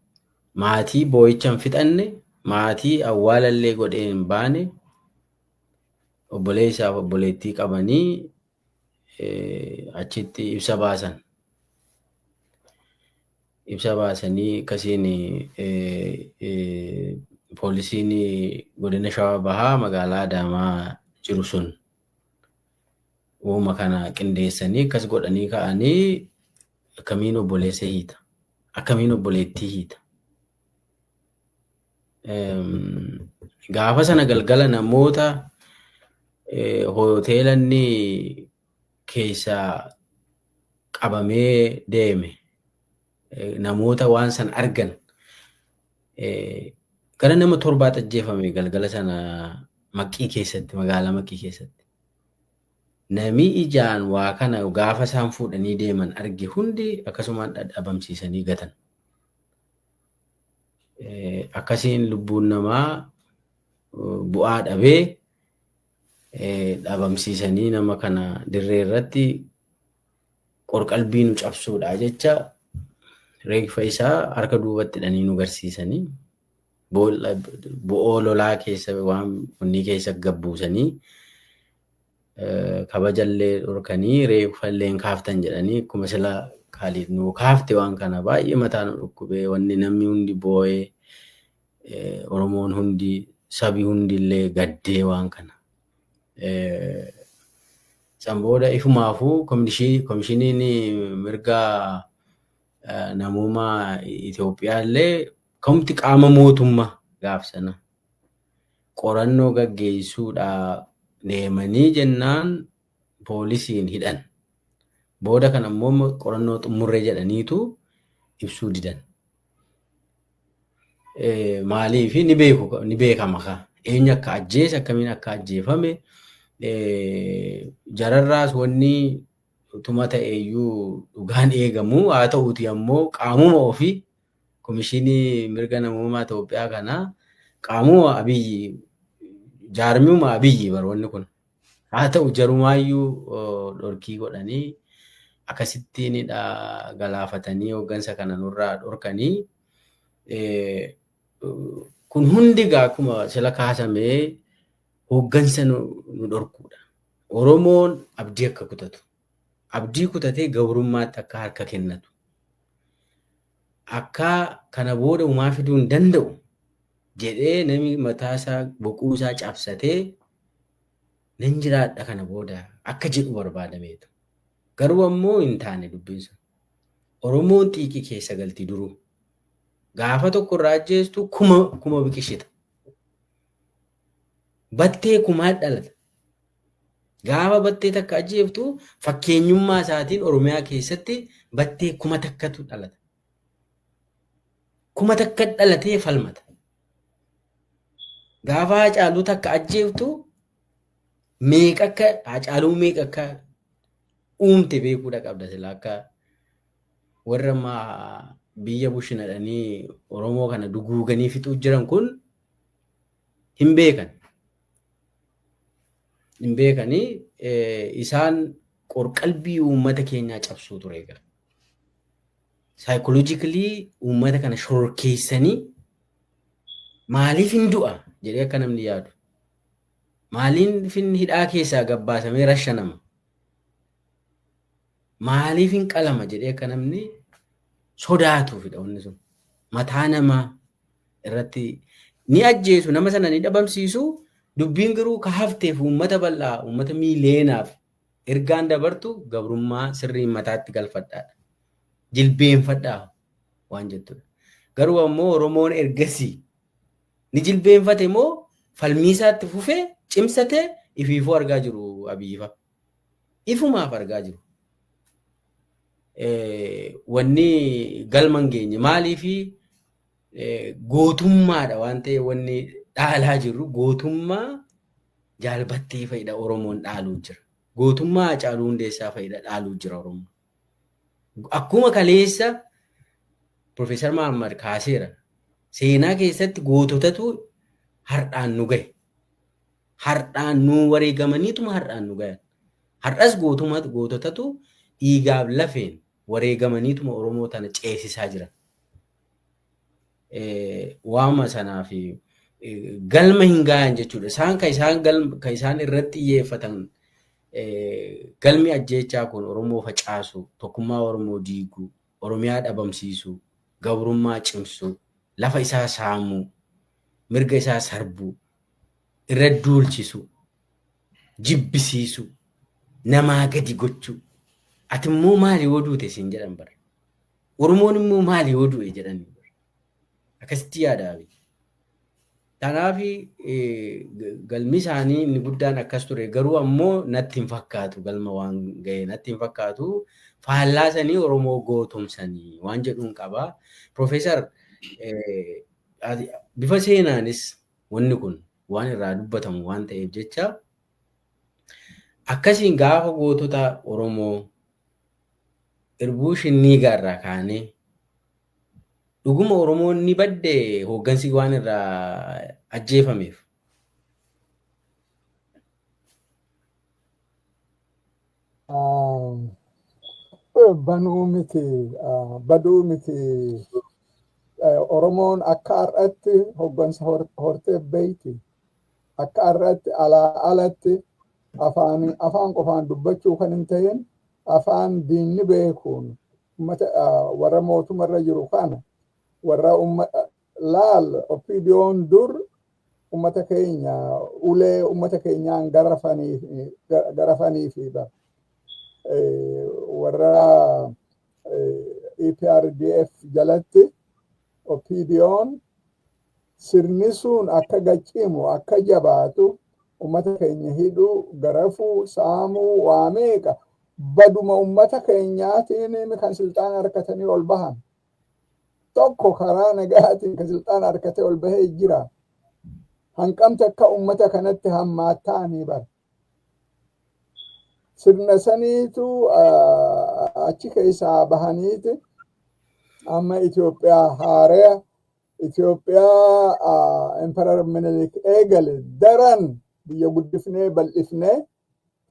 Maatii boo'icha hin fixanne, maatii awwaalallee godhee hin baane, obboleessaaf obboleettii qabanii achitti ibsa baasan. Ibsa baasanii akkasiin poolisiin godina Shawaa Bahaa magaalaa Adaamaa jiru sun uuma kana qindeessanii akkas godhanii ka'anii, akkamiin obboleessa hiita? Akkamiin obboleettii hiita? Gaafa sana galgala namoota hoteela inni keessaa qabamee deeme, namoota waan san argan gara nama 7tu ajjeefame galgala sana Maqii keessatti, magaalaa Maqii keessatti. Nami ijaan waa kana gaafa isaan fuudhanii deeman arge hundi akkasumaan dhadhabamsiisanii gatan. Akkasiin lubbuun namaa bu'aa dhabee, dhabamsiisanii nama kana dirree irratti qorqalbii nu cabsuudha jecha reeffa isaa harka duubatti hidhanii nu garsiisanii, bo'oo lolaa keessa waan onnii keessa gabbuusanii, kabajallee dhorkanii, reeffa illee hin kaaftan jedhanii. Akkuma sila Kaaliid nu kaafte, waan kana baay'ee mataa nu dhukkubee, wanni namni hundi boo'ee, Oromoon hundi, sabi hundi illee gaddee waan kana. San booda ifumaafuu komishiniin mirga namummaa Itoophiyaa illee kamti qaama mootummaa gaaf sana qorannoo gaggeessuudhaa deemanii jennaan poolisiin hidhan. Booda kana immoo qorannoo xumurree jedhaniitu ibsuu didan. Maaliif? Ni beeku, ni beekama ka eenyu akka ajjeese, akkamiin akka ajjeefame. Jararraas wanni tuma ta'e iyyuu dhugaan eegamu haa ta'uuti, ammoo qaamuma ofii komishinii mirga namummaa Itoophiyaa kana, qaamuma Abiyyi Jaarmiuma Abiyyi baroonni kun. Haa ta'u jarumaayyuu dhorkii godhanii akkasittiinidha galaafatanii hooggansa kana nurraa dhorkanii. Kun hundi egaa akkuma sila kaasamee hooggansa nu dhorkuudha. Oromoon abdii akka kutatu, abdii kutatee gabrummaatti akka harka kennatu, akka kana booda homaa fiduu hin danda'u jedhee namni mataa isaa boquu isaa cabsatee nan jiraadha kana booda akka jedhu barbaadameetu. Garuu ammoo hin taane dubbiin sun. Oromoon xiiqii keessa galti duruu. Gaafa tokko irraa ajjeestu kuma biqilchita. Battee kumaa dhalata. Gaafa battee takka ajjeeftu fakkeenyummaa isaatiin Oromiyaa keessatti battee kuma takkatu dhalata. Kuma takka dhalatee falmata. Gaafa Haacaaluu takka ajjeeftu meeqa akka Haacaaluu meeqa akka uumte beekuudha qabda sila akka warra biyya bushinadhanii Oromoo kana duguuganii fixuu jiran kun hin beekan. Hin beekanii isaan qorqalbii uummata keenyaa cabsuu ture egaa. Saayikoloojikilii uummata kana shororkeessanii maaliif hin du'a jedhee akka namni yaadu. Maaliif hidhaa keessaa gabbaasamee rashanama? Maaliif hin qalama jedhee akka namni sodaatuufidha wanni sun. Mataa namaa irratti ni ajjeesu, nama sana ni dhabamsiisu. Dubbiin garuu ka hafteef uummata bal'aa, uummata miileenaaf ergaan dabartu gabrummaa sirriin mataatti galfadhaadha. Jilbeenfadhaa waan jettudha. Garuu ammoo Oromoon ergasii ni jilbeenfate moo falmii isaatti fufee cimsatee ifiifuu argaa jiru Abiyyifa. Ifumaaf argaa jiru. Wanni galma hin geenye maaliifi gootummaadha waan ta'eef wanni dhaalaa jirru gootummaa jaalbattee fa'idha Oromoon dhaaluu jira. Gootummaa Haacaaluu Hundeessaa fa'idha dhaaluu jira Oromoon. Akkuma kaleessa Profeesar Mahammad kaaseera. Seenaa keessatti goototatu har'aan nu gahe. Har'aan nu wareegamaniituma har'aan nu gahan. Har'as goototatu dhiigaaf lafeen wareegamaniituma Oromoo tana ceesisaa jiran. Waama sanaa fi galma hin gahan jechuudha. Isaan kan isaan galma kan isaan irratti xiyyeeffatan galmi ajjeechaa kun Oromoo facaasu, tokkummaa Oromoo diiguu, Oromiyaa dhabamsiisuu, gabrummaa cimsuu, lafa isaa saamuu, mirga isaa sarbuu, irra duulchisuu, jibbisiisuu, namaa gadi gochuu. Ati immoo maali yoo duute siin jedhan bara. Oromoon immoo maali yoo du'e jedhan bara. Akkasitti yaada Abiy. Kanaaf galmi isaanii inni guddaan akkas ture garuu ammoo natti hin fakkaatu galma waan ga'e natti hin fakkaatu faallaa sanii Oromoo gootomsanii waan jedhuun qaba. Profeesar, bifa seenaanis wanni kun waan irraa dubbatamu waan ta'eef jecha akkasiin gaafa gootota Oromoo irbuu shinniigaa irraa kaanee dhuguma Oromoon ni badde hooggansi waan irraa ajjeefameef. Banuu miti, baduu miti. Oromoon akka har'atti hooggansa hortee beeyti. Akka har'atti alaa alatti afaan qofaan dubbachuu kan hin ta'in afaan diinni beekuun ummata warra mootummarra jiru kana warra laal OPDOn dur ummata keenya ulee ummata keenyaan garafanii fi warra EPRDF jalatti OPDOn sirni sun akka gaccimu akka jabaatu ummata keenya hidhuu, garafuu, saamuu waa meeqa baduma ummata keenyaatiin kan silxaana harkatanii ol bahan. Tokko karaa nagaatiin kan silxaana harkatee ol bahee jira. Hanqamti akka ummata kanatti hammaattaanii bara. Sirna saniitu achi keessaa bahaniiti amma Itoophiyaa haaraya Itoophiyaa Emperor Minilik eegale daran biyya guddifnee bal'ifnee,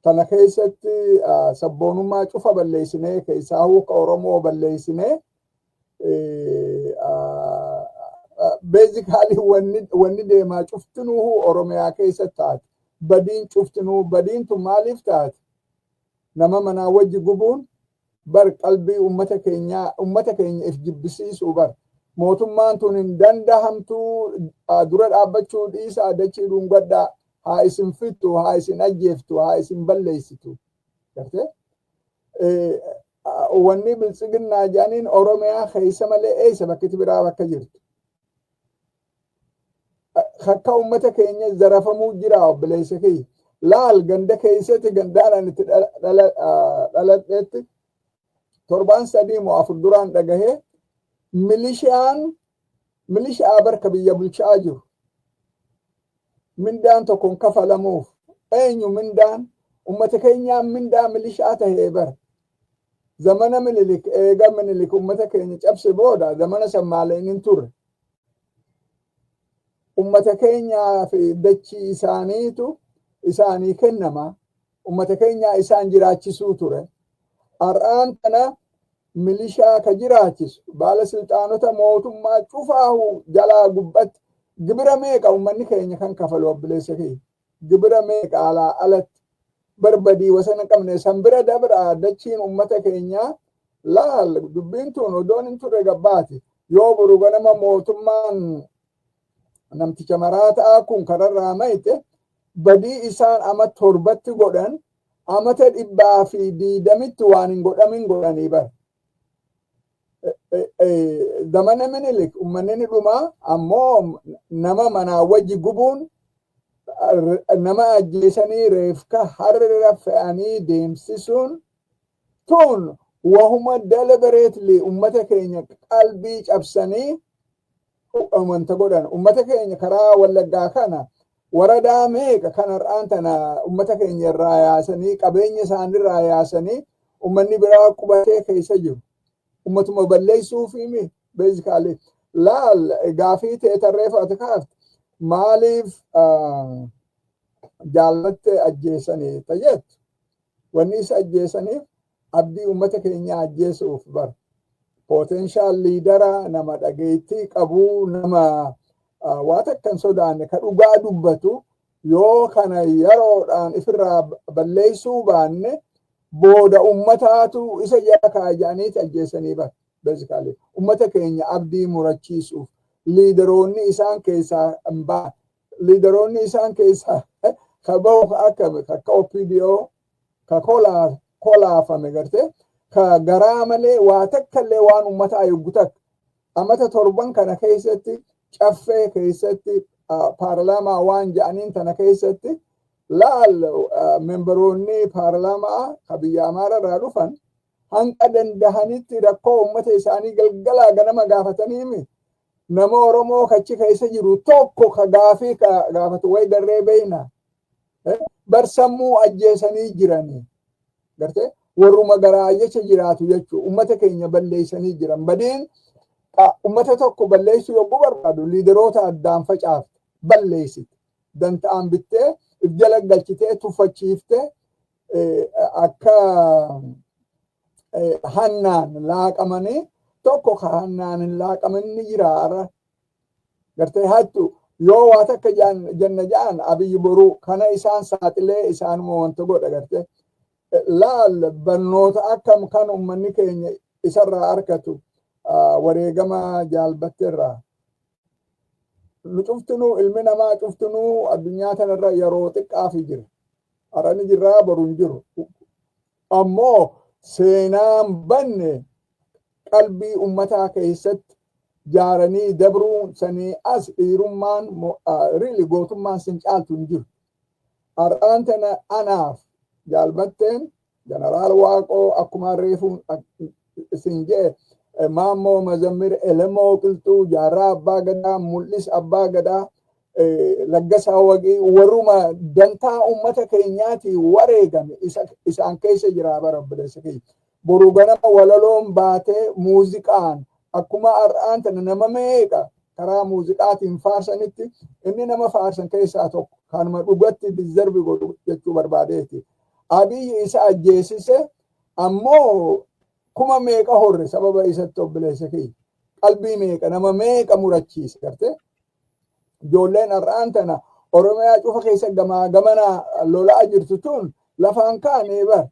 tana keessatti sabboonummaa cufa balleessinee, keessaa huuka Oromoo balleessinee, basically wanni deemaa cuftinuu Oromiyaa keessa taate. Badiin cuftinuu, badiin tun maaliif taate? Nama manaa wajji gubuun bar qalbii ummata keenyaa, ummata keenya if jibbisiisuu bar. Mootummaan tun hin dandahamtuu, dura dhaabbachuu dhiisaa, dachii dhungadhaa, haa isin fittu, haa isin ajjeeftu, haa isin balleessitu. Gartee? Wanni Biltsiginnaa jedhaniin Oromiyaa keessa malee eessa bakki biraa bakka jirtu? Akka ummata keenya zarafamuu jira, obboleessa kiyya. Laal, ganda keessatti, gandaan ani itti dhaladheetti, torbaan 3 moo 4 duraan dhagahee, milishaan, milishaa barka biyya bulchaa jiru. Mindaan tokkoon kafalamuuf eenyu mindaan ummata keenyaan mindaa milishaa tahee bara. Zamana Minilik, eega Minilik ummata keenya cabse booda, zamana sammaaleen hin turre. Ummata keenyaa fi dachii isaaniitu isaanii kennama. Ummata keenyaa isaan jiraachisuu ture. Har'aan kana milishaa ka jiraachisu baala silxaanota mootummaa cufaahu jalaa gubbatti gibira meeqa ummanni keenya kan kafalu, obboleessa kiyya? Gibira meeqa alaa alatti barbadii wasana qabne san bira dabra dachiin ummata keenyaa. Laal, dubbiin tun odoon hin turre gabbaati. Yoo boru ganama mootummaan namticha maraataa kun kararraa mayte, badii isaan ama 7tti godhan amata 120tti waan hin godhamin godhanii bara. Zamana Minilik uummanni ni dhumaa, ammoo nama manaa wajji gubuun, nama ajjeesanii reefka harra fe'anii deemsisuun tun wahuma deliberately ummata keenya qalbii cabsanii wanta godhan. Ummata keenya karaa Wallaggaa kana waradaa meeqa kan har'aan tana ummata keenya irraa yaasanii, qabeenya isaanirraa yaasanii, ummanni biraa qubatee keessa jiru. Ummatuma balleessuufimi basically. Laal, gaafii ta'e tarreeffate kaafte, maaliif jaallatte ajjeesanii tajettu, wanni isa ajjeesaniif abdii ummata keenyaa ajjeesuuf bar. Potential leader, nama dhageettii qabuu, nama waa takka hin sodaanne, ka dhugaa dubbatu, yoo kana yeroodhaan ifirraa balleessuu baanne booda ummataatu isa jala kaaja'aniiti ajjeesanii bar. Basically ummata keenya abdii murachiisuuf leaderoonni isaan keessaa hin ba'an. Leaderoonni isaan keessaa ka bahu akka akka OPDO ka kolaafame, garte, ka garaa malee waa takka illee waan ummata ayuggu takka amata 7 kana keessatti caffee keessatti, paarlaamaa waan ja'aniin tana keessatti, laal, memberoonni paarlaamaa ka biyya Amaara irraa dhufan hanqa dandahanitti rakkoo ummata isaanii galgalaa ganama gaafataniimi, nama Oromoo kachi keessa jiru tokko ka gaafii ka gaafatu way garree beeyna. Bar sammuu ajjeesanii jiranii, garte, warruma garaa jecha jiraatu jechuu ummata keenya balleessanii jiran. Badiin ummata tokko balleessuu yogguu barbaadu leaderoota addaan facaafte, balleessite, danta'aan bittee if jala galchitee tuffachiiftee, akka hannaan laaqamanii, tokko ka hannaan hin laaqamin ni jira har'a. Gartee, hattu yoo waa takka janna ja'an, Abiyyi boruu kana isaan saaxilee isaanuma wanta godha, gartee. Laal, barnoota akkam kan ummanni keenya isarraa arkatu wareegama jaalbatteerraa. Nu cuftinuu, ilmi namaa cuftinuu addunyaa kanarra yeroo xiqqaafi jira. Har'a ni jirraa, boru hin jiru. Ammoo seenaan banne qalbii ummataa keessatti jaaranii dabruun sanii as dhiirummaan, really gootummaan sin caaltu hin jiru. Har'aan tana anaaf jaalbatteen, Jeneraal Waaqoo, akkuma reefuun isin jee, Maammoo Mazammir, Elemoo Qilxuu, Jaarraa Abbaa Gadaa, Mul'is Abbaa Gadaa, Laggasaa Waqii, warruma dantaa ummata keenyaati wareegame isaan keessa jira bara, obboleessa kiyya. Boru ganama walaloon baatee muuziqaan akkuma har'aan tana nama meeqa Karaa muuziqaatiin faarsanitti inni nama faarsan keessaa tokko, kanuma dhugatti deserve godhu jechuu barbaadeeti. Abiyyi isa ajjeesise, ammoo kuma meeqa horre sababa isatti, obboleessa kiyya. Qalbii meeqa, nama meeqa murachiise gartee. Ijoolleen har'aan tana Oromiyaa cufa keessa gamaa gamanaa lolaa jirtu tun lafaan kaanee bar.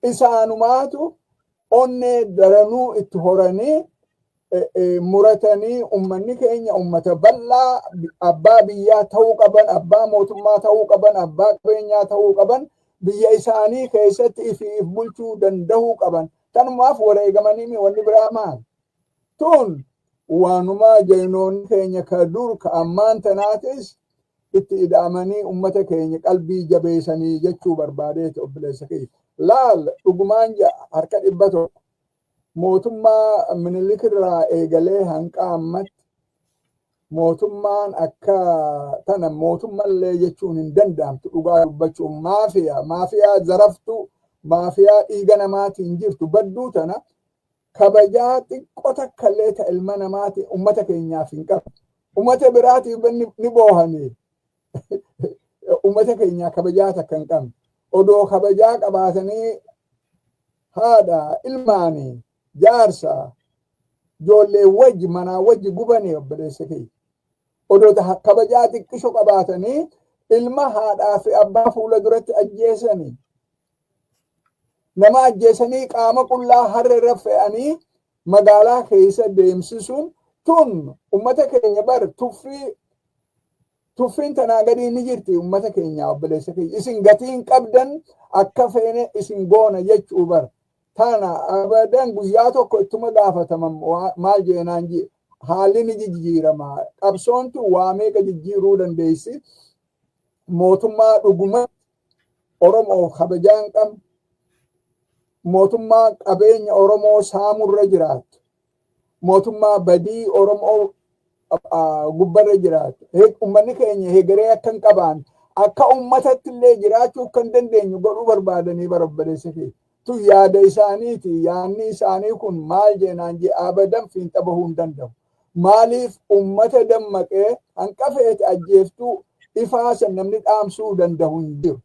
Isaanumaatu onnee daranuu itti horanii muratanii ummanni keenya ummata bal'aa abbaa biyyaa ta'uu qaban, abbaa mootummaa ta'uu qaban, abbaa qabeenyaa ta'uu qaban, biyya isaanii keessatti ifiif bulchuu danda'uu qaban. Kanumaaf wareegamanii, wanni biraa maal? Tun waanuma jaynoonni keenya ka dur ka ammaan tanaatis itti ida'amanii ummata keenya qalbii jabeessanii jechuu barbaadeeti, obboleessa kiyya. Laal, dhugumaan harka 100 mootummaa Minilik irraa eegalee hanqa ammatti mootummaan akka tana mootummallee jechuun hin danda'amtu. Dhugaa dubbachuun maafiyaa, maafiyaa zaraftuu, maafiyaa dhiiga namaatiin jirtu badduu tana kabajaa xiqqoo takkallee ta ilma namaati ummata keenyaaf hin qabu. Ummata biraatiif ni boohanii, ummata keenyaa kabajaa takka hin qabne. Odoo kabajaa qabaatanii haadha, ilmaanii, jaarsa, ijoollee wajji manaa wajji gubanii, obboleessa kiyya. Odoo kabajaa xiqqisho qabaatanii ilma haadhaa fi abbaa fuula duratti ajjeesanii, nama ajjeesanii qaama qullaa harra irra fe'anii magaalaa keessa deemsisuun tun ummata keenya bar tuffii, tuffiin tanaa gadii ni jirti ummata keenya, obboleessa keenya. Isin gatiin qabdan, akka feene isin goona jechuu bar. Tana abadan guyyaa tokko ittuma gaafataman. Maal jeenaan, haalli ni jijjiirama. Qabsoontu waa meeqa jijjiiruu dandeessi. Mootummaa dhuguma Oromoof kabajaa hin qabne, mootummaa qabeenya Oromoo saamurra jiraattu, mootummaa badii Oromoo gubbarra jiraattu, uummanni keenya hegeree akka hin qabaan, akka uummatatti illee jiraachuu akka hin dandeenyu godhuu barbaadanii bara, obboleessa kee. Tun yaada isaaniiti. Yaadni isaanii kun maal jeenaan jee abadan fiinxa bahuu hin danda'u. Maaliif ummata dammaqee hanqa feete ajjeeftuu ifaa san namni dhaamsuu danda'u hin jiru.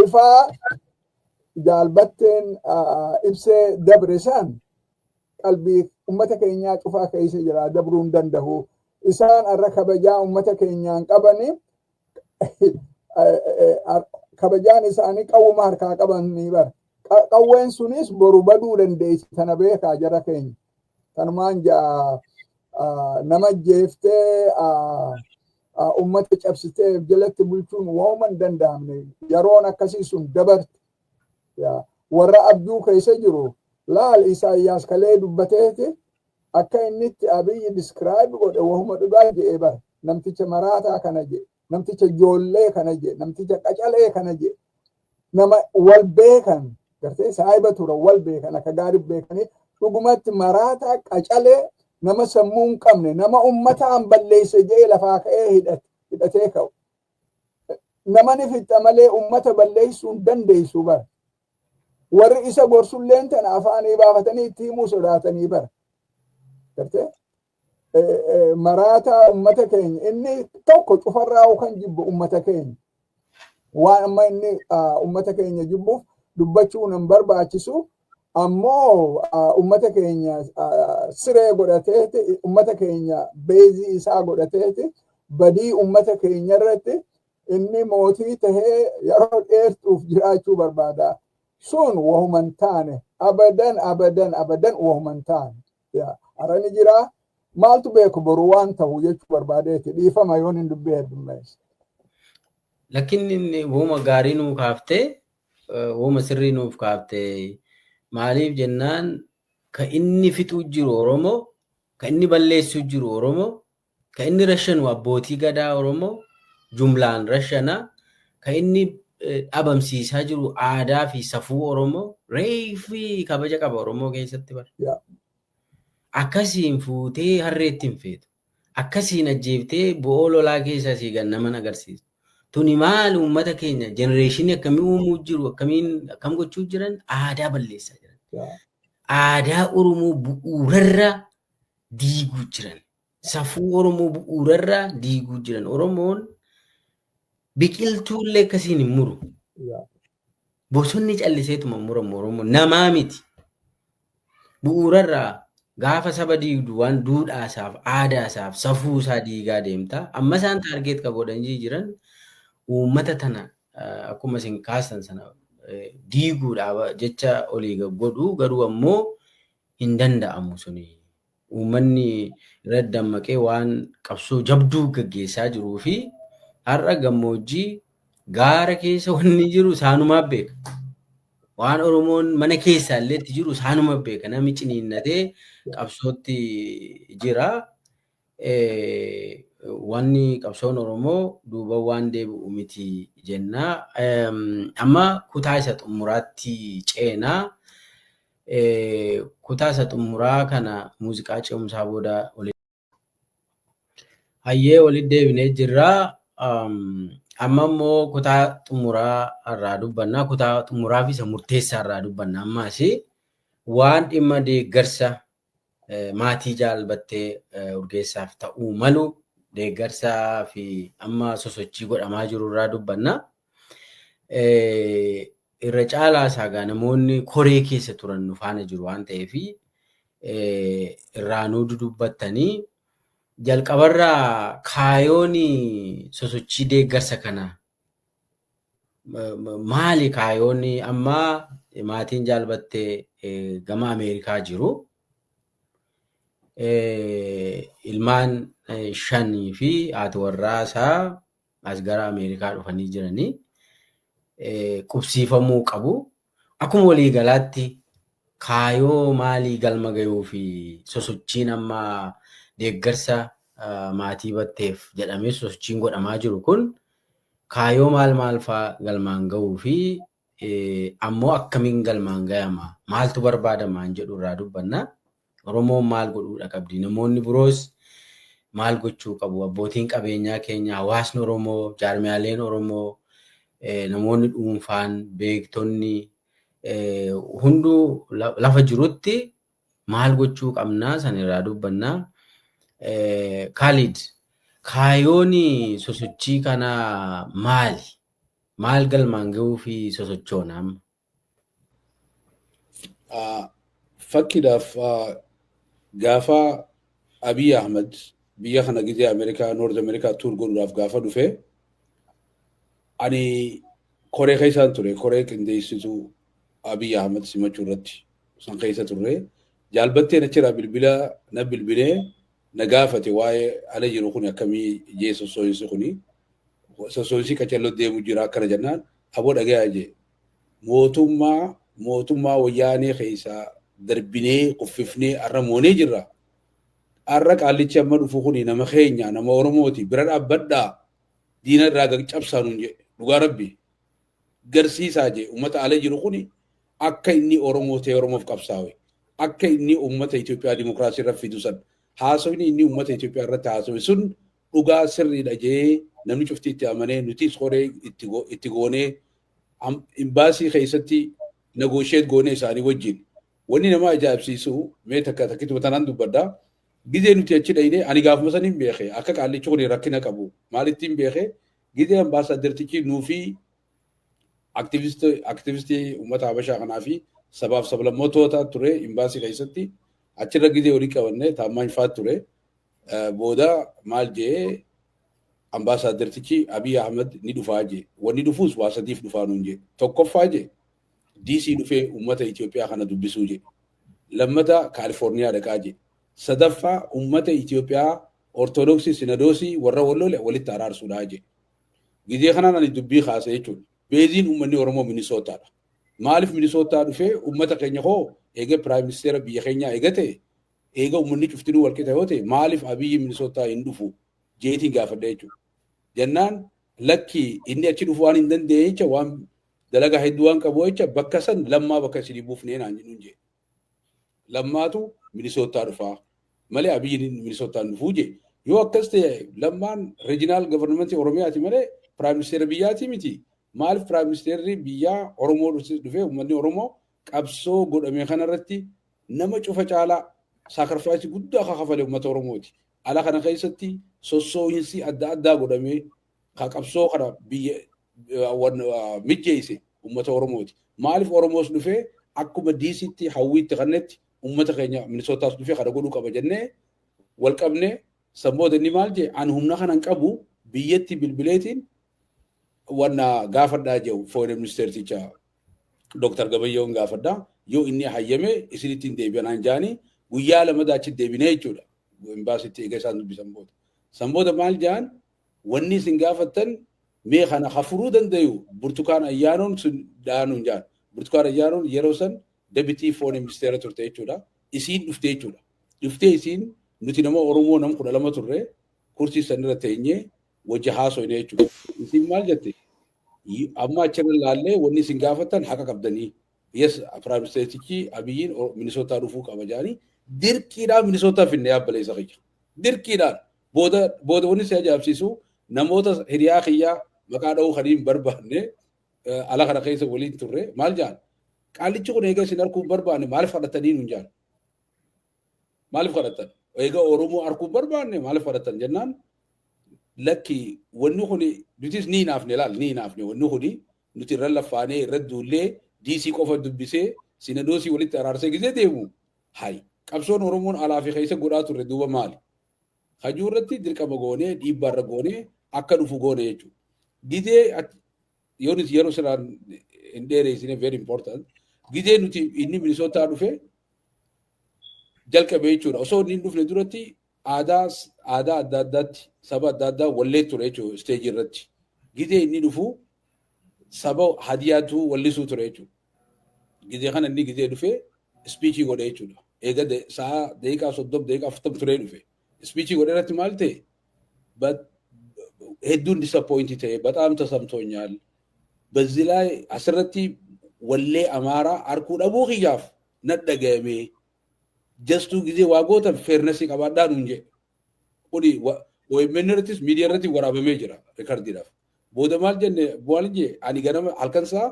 Ifaa jaalbatteen ibsee dabre san qalbii ummata keenyaa cufaa keessa jira, dabruu hin danda'u. Isaan har'a kabajaa ummata keenyaan qabanii, kabajaan isaanii qawwuma harkaa qaban ni bara. Qawween sunis boru baduu dandeessi, tana beekaa jara keenya. Kanumaan jaa, nama jeeftee ummata cabsitee jalatti bulchuun waanuma hin danda'amne, yeroon akkasii sun dabarte. Warra abjuu keessa jiru laal, Isaayyaas kalee dubbateeti akka inni itti Abiyyi describe godhe wahuma dhugaa je'ee bara. Namticha maraataa kana jedhe, namticha ijoollee kana jedhe, namticha qacalee kana jedhe. Nama wal beekan gartee saahiba tura, wal beekan, akka gaarii beekanii, dhugumatti maraataa, qacalee, nama sammuu hin qabne, nama ummataan balleesse jedhee lafaa ka'ee hidhatee ka'u. Nama ni fixxa malee ummata balleessuu hin dandeessu bara. Warri isa gorsulleen tana afaanii baafatanii itti himuu sodaatanii bara. Gartee? Maraataa ummata keenya inni tokko cufarraa kan jibbu ummata keenya. Waan amma inni ummata keenya jibbuuf dubbachuun hin barbaachisu. Ammoo ummata keenya siree godhateeti, ummata keenya base isaa godhateeti, badii ummata keenya irratti inni mootii tahee yeroo dheertuuf jiraachuu barbaada. Sun wahuma hin taane, abadan abadan abadan wahuma hin taane. Harani jiraa, maaltu beeku boru waan ta'u jechuu barbaadeeti. Dhiifama yoon hin dubbee heddummeesse. Lakkin, inni wahuma gaarii nuu kaaftee, wahuma sirrii nuuf kaaftee. Maaliif jennaan, ka inni fixuu jiru Oromoo, ka inni balleessuu jiru Oromoo, ka inni rashanu abbootii gadaa Oromoo jumlaan rashana, ka inni dhabamsiisaa jiru aadaa fi safuu Oromoo, reefii kabaja qaba Oromoo keessatti bara. Akkasiin fuutee harreetti hin feetu. Akkasiin ajjeeftee bo'oo lolaa keessa asii gad nama agarsiisu. Tuni maal uummata keenya generation akkamii uumuu jiru, akkamiin akkam gochuu jiran, aadaa balleessaa jiran. Aadaa Oromoo bu'uurarra diiguu jiran. Safuu Oromoo bu'uurarraa diiguu jiran. Oromoon biqiltuullee akkasiin hin muru. Bosonni calliseetuma muramu Oromoo namaa miti. Bu'uurarraa gaafa saba diigdu waan duudhaasaaf, aadaasaaf, safuusaa diigaa deemta. Amma isaan target ka godhanii jiran uummata tana akkuma isin kaasan sana diiguudhaaf jecha olii godhu, garuu ammoo hin danda'amu suni. Uummanni irratti dammaqee waan qabsoo jabduu gaggeessaa jiruu fi har'a gammoojjii gaara keessa wanni jiru isaanumaa beeka. Waan Oromoon mana keessaa illee itti jiru isaanuma beeka. Namni ciniinnatee qabsootti jira. Wanni qabsoon Oromoo duuba waan deebi'u miti jenna. Amma kutaa isa xumuraatti ceenaa. Kutaa isa xumuraa kana muuziqaa ce'umsaa booda hayyee walitti deebinee jirra. Amma immoo kutaa xumuraa irraa dubbanna. Kutaa xumuraa fi isa murteessaa irraa dubbanna. Ammaas waan dhimma deeggarsa maatii Jaalbattee Urgeessaaf ta'uu malu, deeggarsaa fi amma sosochii godhamaa jiru irraa dubbanna. Irra caalaa isaa gaa namoonni koree keessa turan nu faana jiru waan ta'eef irraa nuu dudubbattanii, jalqabarraa kaayoon sosochii deeggarsa kana maali? Kaayoon amma maatiin Jaalbattee gama Ameerikaa jiru. Ilmaan shanii fi haati warraa isaa as gara Ameerikaa dhufanii jiranii qubsiifamuu qabu. Akkuma waliigalaatti kaayoo maalii galma gahuu fi sosochiin amma deeggarsa maatii Batteef jedhamee sosochiin godhamaa jiru kun kaayoo maal maal fa'aa galmaan gahuu fi ammoo akkamiin galmaan gahama, maaltu barbaadamaan jedhu irraa dubbanna. Oromoon maal godhuudha qabdi? Namoonni biroos maal gochuu qabu? Abbootiin qabeenyaa keenya, hawaasni Oromoo, jaarmiyaaleen Oromoo, namoonni dhuunfaan, beektonni hunduu lafa jirutti maal gochuu qabnaa, san irraa dubbannaa. Kaalid, kaayoon sosochii kanaa maali? Maal galmaan gahuu fi sosochoona amma? Fakkiidhaaf, gaafa Abiy Ahmed biyya kana gizee Ameerikaa, North America tour godhuudhaaf gaafa dhufe, ani koree keessaan ture, koree qindeessituu Abiy Ahmed simachuu irratti san keessa turre. Jaalbatteen achirraa bilbila na bilbilee na gaafate, waa'ee ala jiru kun akkamii jee, sossooyinsi kuni sossooyinsi qacalloo deemu jira akkana jennaan, aboo dhagayaa jee, mootummaa Wayyaanee keessaa darbinee kuffifnee har'a moonee jirra. Har'a qaallichi amma dhufu kuni nama keenya, nama Oromooti, bira dhaabbadhaa, diina irraa cabsaa nuun jedhe. Dhugaa rabbi garsiisaa jee, uummata ala jiru kuni akka inni Oromoo ta'e, Oromoof qabsaawe, akka inni uummata Itoophiyaa dimokiraasii irra fidu san, haasawni inni uummata Itoophiyaa irratti haasawe sun dhugaa sirriidha jee, namni cufti itti amanee, nutis koree itti goonee imbaasii keessatti negotiate goonee isaanii wajjin. Wanni nama ajaa'ibsiisu mee takka takkituma tanaan dubbadhaa. Gizee nuti achi dhayne, ani gaafuma san hin beeke akka qaallichi kun rakkina qabu. Maalitti hin beeke? Gizee ambaasaaddartichi nuufi aktivistii uummata Habashaa kanaa fi sabaaf sablammoota ture imbaasii keessatti achirra gizee walii qabanne, Taammaany faat ture. Booda maal jee ambaasaaddartichi? Abiy Ahmed ni dhufaa jee. Wanni dhufuus waa sadiif dhufaa nuun jee. Tokkoffaa jee, DC dhufee uummata Itoophiyaa kana dubbisuu jee. Lammata Kaalifoorniyaa dhaqaa jee. Sadaffaa uummata Itoophiyaa Ortodoksii Sinadoosii warra wallole walitti araarsuudhaa jee. Gizee kanaan ani dubbii kaase jechuudha. Beeziin uummanni Oromoo Minisootaadha. Maaliif Minisootaa dhufee uummata keenya hoo eega prime ministeera biyya keenyaa eega ta'e, eega uummanni cuftinuu walqixa yoo ta'e, maaliif Abiyyi Minisootaa hin dhufu jeetiin gaafadha jechuudha. Jennaan lakki, inni achi dhufu waan hin dandeenye jecha, waan dalagaa hedduu waan qabu jecha, bakka san Lammaa bakka isinii buufnee naan jedhuun jee. Lammaatu Minisootaa dhufaa malee Abiyyi Minisootaan dhufuu jee. Yoo akkas ta'e Lammaan regional governmentii Oromiyaati malee prime ministeera biyyaati miti. Maaliif prime ministeerri biyyaa Oromoo dhufee, uummanni Oromoo qabsoo godhame kanarratti nama cufa caalaa sacrifice guddaa akka kafale uummata Oromooti. Ala kana keessatti sossoo'insi adda addaa godhamee qabsoo kana biyya mijjeesse uummata Oromooti. Maaliif Oromoos dhufee akkuma DCtti hawwiitti kannetti uummata keenya Minisootaas dhufee kana godhuu qaba jennee wal qabnee. San booda inni maal jee, "Ani humna kana hin qabu, biyyatti bilbileetiin wanna gaafadhaa," jedhu, foreign ministerticha Dr. Gabayyoon gaafadhaa, "Yoo inni hayyame isinitti hin deebi'anaan," jaanii guyyaa 2 achi deebinee jechuudha. Embaasitti eega isaan dubbisan booda. San booda maal jaan, "Wanni isin gaafattan mee kana hafuruu dandayu Burtukaan Ayyaanoon sun dhaanuun," jaan. Burtukaan Ayyaanoon yeroo san deputy foreign ministeera turte jechuudha. Isiin dhufte jechuudha. Dhuftee isiin nuti nama Oromoo nama 12 turre kursii sanirra teenyee wajji haasofne jechuudha. Isiin maal jette? "Amma achirra laallee wanni isin gaafattan haqa qabdanii. Yes, prime ministerichi Abiyyiin Minisootaa dhufuu qaba," jaanii dirqiidhaan Minisootaa finne, yaabbaleessa kiyya. Dirqiidhaan booda booda wanni si ajaa'ibsiisu namoota hiriyaa kiyyaa maqaa dha'uu kan hin barbaanne ala kana keessa waliin turre maal jaan, "Qaallichi kun eega isin arguu hin barbaanne maaliif kadhatanii?" Nuun jaan. "Maaliif kadhatan? Eega Oromoo arguu hin barbaanne maaliif kadhatan?" jennaan, "Lakki, wanni kun nutis ni hinaafne, laal, ni hinaafne. Wanni kuni nuti irra laffaanee irra duullee DC qofa dubbisee sinadoosii walitti araarsee gisee deemu, hayi, qabsoon Oromoon alaa fi keessa godhaa turre duuba maali? Hajuu irratti dirqama goonee dhiibbaa irra goonee akka dhufu goone jechuudha." Gizee yoo nuti yeroo siraan hin dheereessine, very important. Gizee nuti inni Minisootaa dhufe jalqabe jechuudha. Osoo inni hin dhufne duratti aadaa adda addaatti saba adda addaa wallee ture jechuudha isteejii irratti. Gizee inni dhufu saba Hadiyaatu wallisuu ture jechuudha. Gizee kana inni gizee dhufee speechii godhe jechuudha. Eega sa'a daqiiqaa 30, daqiiqaa 40 turee dhufe. Speechii godhe irratti maal ta'e? Hedduun disappoint ta'e, በጣም ተሰምቶኛል። በዚህ ላይ asirratti wallee Amaaraa arkuu dhabuu kiyyaaf nadhagahame. Jastuu gizee waa gootan fairnessii qabaadhaa nuun jedhe. Kuni OMN irrattis miidiyaa irratti waraabamee jira recordiidhaaf. Booda maal jenne, maal jee, ani ganama halkan isaa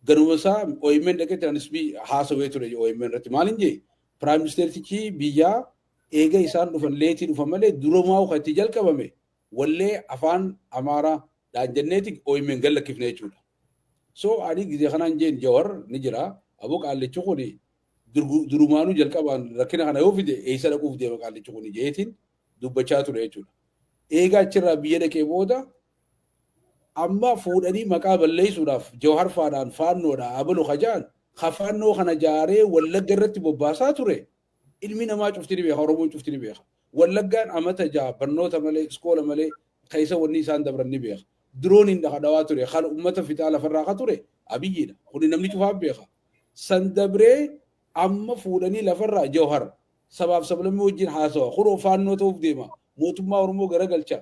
ganuma isaa OMN dhaqetti anis haasawee ture OMN irratti. Maal hin jee, prime ministertichi biyyaa eega isaan dhufan lateii dhufan malee durumaa kan itti jalqabame wallee afaan Amaaraa dhaan jenneeti OMN gallakkifne jechuudha. So ani gizee kanaan jeen, Jawar ni jira, "Aboo, qaallichi kuni durumaanuu jalqabaan rakkina kana yoo fide eessa dhaquuf deema qaallichi kuni?" jeetiin dubbachaa ture jechuudha. Eega achirraa biyya dhaqee booda amma fuudhanii maqaa balleessuudhaaf Jawar faadhaan faannoodha abalu kajaan kafaannoo kana jaaree Wallagga irratti bobbaasaa ture. Ilmi namaa cufti ni beeka, Oromoon cufti ni beeka. Wallaggaan amata 6 barnoota malee, iskoola malee keessa wanni isaan dabran ni beeka. Dirooniin dhawaa ture, kan uummata fixaa lafarraa ka ture Abiyyiidha. Kuni namni cufaa beeka. San dabree amma fuudhanii lafarraa Jawhar sabaaf sablammii wajjin haasawa. Kunoo faannoo ta'uuf deema. Mootummaa Oromoo garagalcha.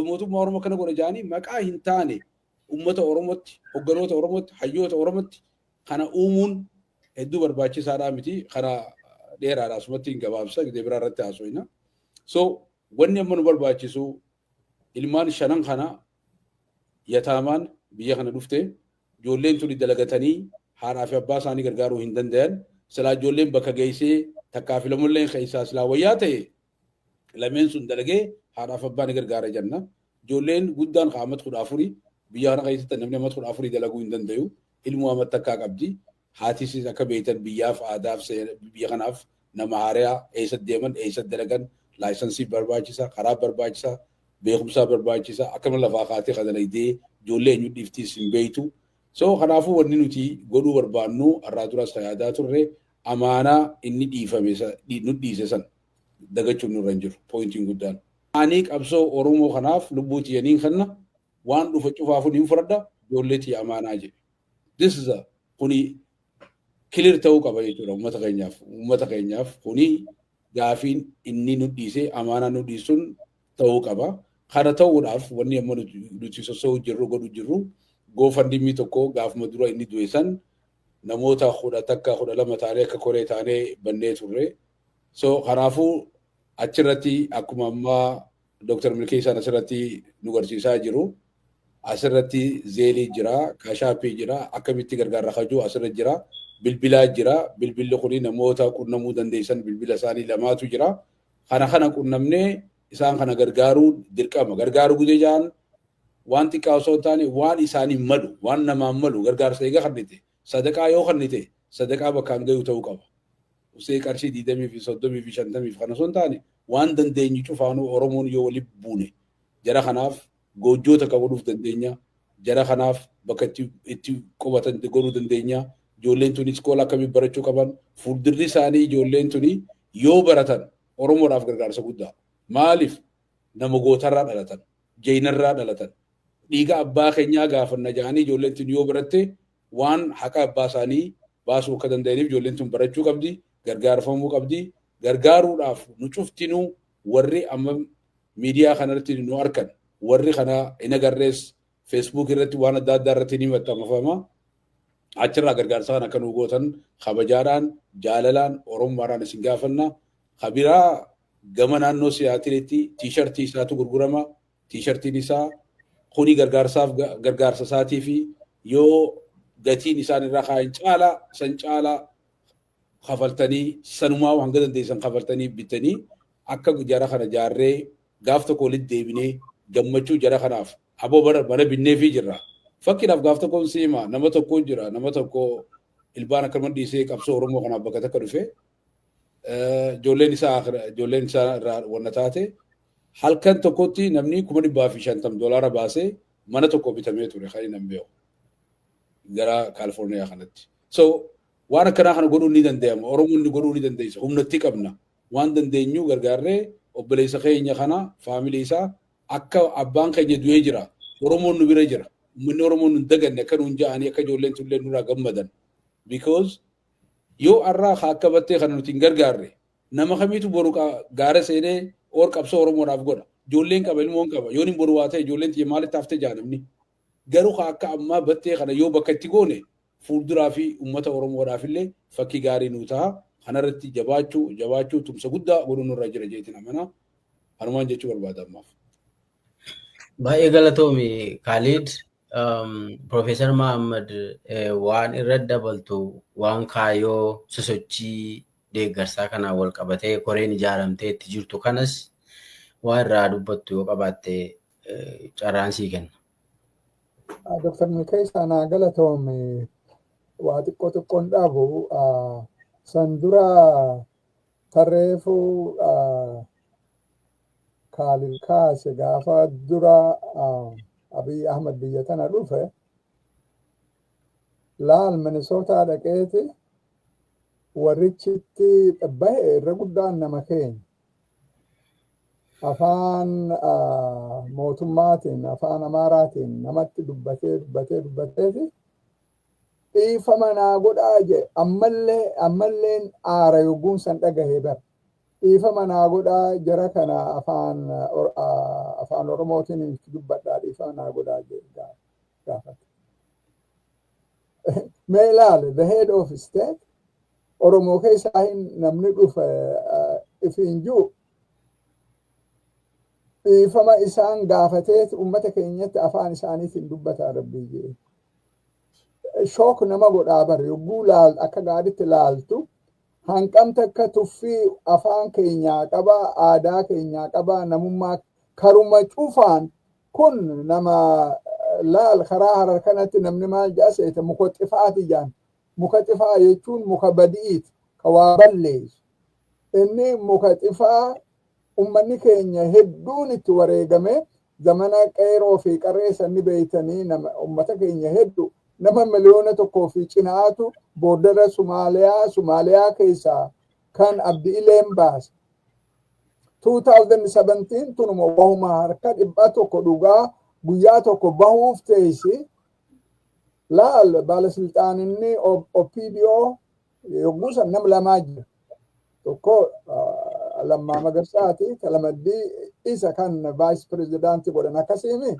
Mootummaa Oromoo kana godha jaanii maqaa hin taane uummata Oromootti, hogganoota Oromootti, hayyoota Oromootti kana uumuun hedduu barbaachisaadhaa miti. Kana dheeraadha, asumatti hin gabaabsa, gidee biraa irratti haasofna. So wanni amma nu barbaachisu ilmaan shanan kana yataamaan biyya kana dhufte, ijoolleen tuni dalagatanii haadhaa fi abbaa isaanii gargaaruu hin danda'an. Silaa ijoolleen bakka geessee takkaa fi lamulleen keessaa silaa wayyaa ta'e lameen sun dalagee haadhaaf abbaa ni gargaara jenna. Ijoolleen guddaan amata 14, biyya kana keessatti namni amata 14 dalaguu hin danda'u. Ilmoo amata takkaa qabdi. Haatisis akka beektan biyyaaf aadaaf biyya kanaaf nama haariyaa, eessatti deeman, eessatti dalagan, licensii barbaachisa, karaa barbaachisa, beekumsaa barbaachisa, akkama lafaa kaatee kadalagdee ijoollee eenyu dhiiftiis hin beektu. So kanaafuu wanni nuti godhuu barbaannu har'aa duras yaadaa turre amaanaa inni dhiifame nu dhiise san dagachuun nurra hin jiru, pointiin guddaan. Ani qabsoo Oromoo kanaaf lubbuu tiyyaniin kanna waan dhufa cufaafuu hin fudhadha, ijoollee tiyya amaanaa jedhe. This is a kuni clear ta'uu qaba jechuudha uummata keenyaaf. Uummata keenyaaf kuni gaafiin inni nu dhiise, amaanaa nu dhiisuun ta'uu qaba. Kana ta'uudhaaf wanni amma nuti sossoo'u jirru, godhu jirru, GoFundMe tokko gaafuma dura inni du'e san namoota 11, 12 taanee akka koree taanee bannee turre. So kanaafuu achirratti akkuma ammaa Dr. Milkeessaan asirratti nu garsiisaa jiru. Asirratti Zelleii jira, Cash Appii jira, akkamitti gargaarra kajuu asirra jira, bilbilaa jira. Bilbilli kuni namoota qunnamuu dandeessan bilbila isaanii lamaatu jira. Kana qunnamnee Isaan kana gargaaruu dirqama. Gargaaruu gudee jaan waan xiqqaa osoo hin taane, waan isaaniin malu, waan namaan malu gargaarsa eega kennite, sadaqaa yoo kennite, sadaqaa bakkaan gahu ta'uu qaba. Usee qarshii 20 fi 30 fi 50 fi kana osoo hin taane, waan dandeenyu cufaanuu Oromoon yoo walitti buune jara kanaaf goojjoo takka godhuuf dandeenya. Jara kanaaf bakka itti qubatan godhuu dandeenya. Ijoolleen tuni iskoola akkamii barachuu qaban, fuuldurri isaanii ijoolleen tuni yoo baratan Oromoodhaaf gargaarsa guddaa. Maaliif? Nama gootarraa dhalatan, jeenarraa dhalatan. Dhiiga abbaa keenyaa gaafanna jedhanii ijoolleen tun yoo baratte waan haqa abbaa isaanii baasuu akka danda'aniif ijoolleen tun barachuu qabdi, gargaarfamuu qabdi. Gargaaruudhaaf nu cuftinuu, warri amma miidiyaa kanarratti nu arkan, warri kana hin agarrees Facebook irratti waan adda addaa irratti ni maxxanfama. Achirraa gargaarsa kana akka nu gootan kabajaadhaan, jaalalaan, Oromummaadhaan isin gaafanna. Kabiraa gama naannoo Siyaatilitti T-shirtii isaatu gurgurama. T-shirtiin isaa kuni gargaarsaaf, gargaarsa isaatii fi yoo gatiin isaan irraa kaayan caalaa, san caalaa kafaltanii, sanumaa hanga dandeessan kafaltanii bitanii akka jara kana jaarree gaaf tokko walitti deebinee gammachuu jara kanaaf aboo bara mana binneefii jirra. Fakkiidhaaf gaaf tokkoon siima, nama tokko jira, nama tokko ilbaan akkanuma dhiisee qabsoo Oromoo kanaaf bakka takka dhufe, ijoolleen isaa irraa wanna taate, halkan tokkotti namni 150,000 doolaara baasee mana tokko bitamee ture kan inni beeku gara Kaalifoorniyaa kanatti. So waan akkanaa kana godhuun ni danda'ama. Oromoon ni godhuu ni dandeessa. Humnatti qabna. Waan dandeenyu gargaarree obboleessa keenya kana, faamilii isaa, akka abbaan keenya du'ee jira. Oromoon nu bira jira. Uummanni Oromoon nu hin daganne akka nuun ja'anii, akka ijoolleen tullee nurraa gammadan. Because yoo har'aa akka battee kana nuti hin gargaarre, nama kamiitu boru gaara seenee oor qabsoo Oromoodhaaf godha? Ijoolleen qaba, ilmoon qaba. Yoon hin boru waa ta'e, ijoolleen tiyya maalitti haftee jaa namni? Garuu akka ammaa battee kana yoo bakka itti goone, fuulduraa fi uummata Oromoodhaaf illee fakkii gaarii nuu ta'a. Kanarratti jabaachuu jabaachuu, tumsa guddaa godhuun nurra jira jeetiin amanaa. Kanumaan jechuu barbaada ammaaf. Baay'ee galatoomi, Khalid. Profeesar Mahammad, waan irra dabaltu, waan kaayyoo sosochii deeggarsaa kanaan wal qabatee koreen ijaaramtee itti jirtu kanas waan irraa dubbattu yoo qabaatte carraan sii kenna. Dr. Milkeessaa, naa galatoome. Waa xiqqoo xiqqoon dhaabu san dura tarreefuu Kaalil kaase. Gaafa dura Abiy Ahmad biyya tana dhufe, laal, Minisootaa dhaqeeti warrichitti bahe irra guddaan nama keenya. Afaan mootummaatiin, afaan Amaaraatiin namatti dubbatee dubbatee dubbateeti "Dhiifama naa godhaa" je. Ammallee ammalleen aara yogguun san dhagahee bara. "Dhiifama naa godhaa, jara kana afaan Oromootiin itti dubbadhaa, dhiifama naa godhaa" je gaafate. Mee ilaale, the head of state Oromoo keessaa hin namni dhufe ifiin jiru dhiifama isaan gaafateet ummata keenyatti afaan isaaniitiin dubbataa, rabbii jee. Shock nama godhaa bara yogguu laal akka gaariitti laaltu, hanqamta akka tuffii afaan keenyaa qabaa, aadaa keenyaa qabaa, namummaa karuma cufaan kun nama laal. Karaa Harar kanatti namni maal jedha seete? Muka xifaati jaan. Muka xifaa jechuun muka badi'iiti, ka waa balleessu. Inni muka xifaa ummanni keenya hedduun itti wareegame zamana qeeroo fi qarree sanni beeytanii, nama ummata keenya hedduu, nama 1 million fi cinaatu bordera Sumaaliyaa keessaa kan Abdi Ileen baase. 2017 tunuma wahuma harka 100 dhugaa guyyaa tokko bahuuf teessi. Laal, baalasilxaaninni OPDO yogguu san nama lamaa jira. Tokko Lammaa Magarsaati, kalamaddii isa kan vice presidentii godhan akkasiimi.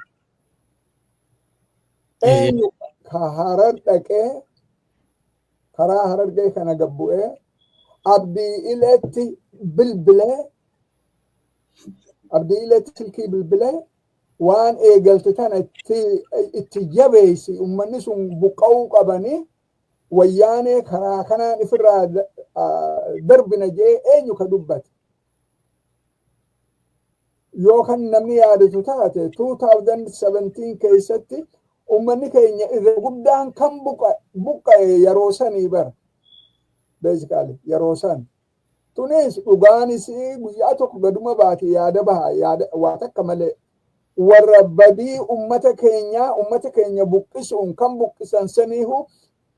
Eenyu ka Harar dhaqee, karaa Harargee kana gabbu'ee, Abdii Ileetti bilbilee, Abdii Ileetti silkii bilbilee, "Waan eegalte tana itti jabeessi, ummanni sun buqqa'uu qabanii, wayyaanee karaa kanaan ifirraa darbina" jee eenyu ka dubbate? Yoo kan namni yaadatu taate, 2017 keessatti ummanni keenya irra guddaan kan buqqa'e yeroo sanii bara. Basically yeroo san. Tunis dhugaanis guyyaa tokko gaduma baate, yaada baha, yaada waa takka malee. Warra badii ummata keenyaa, ummata keenya buqqisuun kan buqqisan saniihu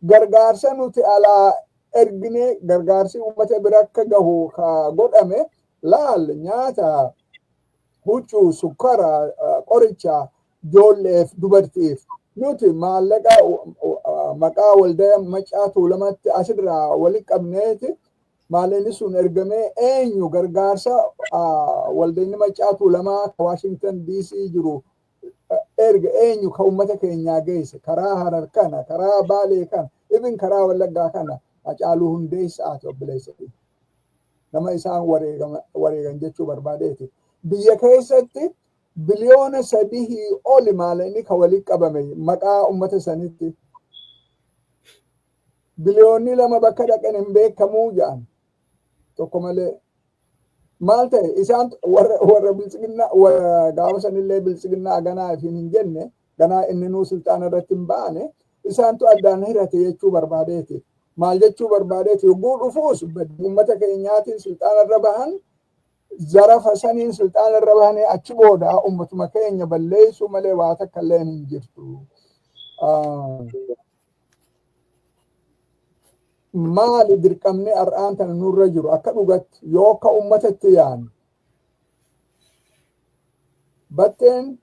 gargaarsa nuti alaa ergine, gargaarsi ummata bira akka gahu ka godhame, laal, nyaata, huccuu, sukkara, qoricha ijoolleef dubartiif nuti maallaqa maqaa Waldaa Macaa Tuulamatti asirraa walitti qabneeti maallaqni sun ergamee. Eenyu gargaarsa Waldeenni Macaa Tuulamaa ka Washington DC jiru erga, eenyu ka ummata keenyaa geesse karaa Harar kana, karaa Baalee kana, ibin karaa Wallaggaa kana? Hacaaluu Hundeessaati, obboleessa nama isaan wareegan jechuu barbaadeeti. Biyya keessatti 3 biliyoona oli maallaqni ka walitti qabame maqaa ummata sanitti. 2 biliyoonni bakka dhaqan hin beekamuu jedhan tokko malee. Maal ta'e? Isaan warra Biltsiginnaa, warra gaafa sanillee Biltsiginnaa ganaa ifiin hin jenne, ganaa inni nuu silxaana irratti hin baane, isaantu addaan hirate jechuu barbaadeeti. Maal jechuu barbaadeeti? Yogguu dhufuus ummata keenyaatiin silxaana irra bahan, zarafa saniin silxaana irra bahanii achi booda ummatuma keenya balleessuu malee waa takka illee hin jirtu. Maali dirqamni har'aan tana nurra jiru akka dhugatti yoo akka ummatatti yaannu? Batteen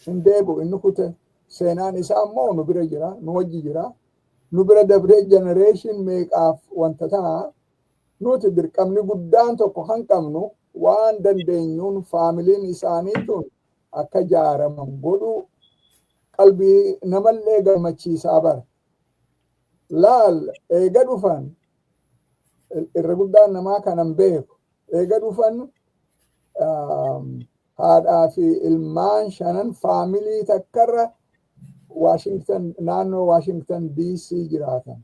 hin deebi'u, inni kute. Seenaan isaa immoo nu bira jira, nu wajji jira, nu bira dabree generation meeqaaf wanta ta'a. Nuti dirqamni guddaan tokko kan qabnu waan dandeenyuun faamiliin isaanii tun akka jaaraman godhu. Qalbii namallee gammachiisaa bara. Laal, eega dhufan irra guddaan namaa kanan beeku, eega dhufan haadhaa fi ilmaan shanan faamilii takkarra Washington, naannoo Washington DC jiraatan.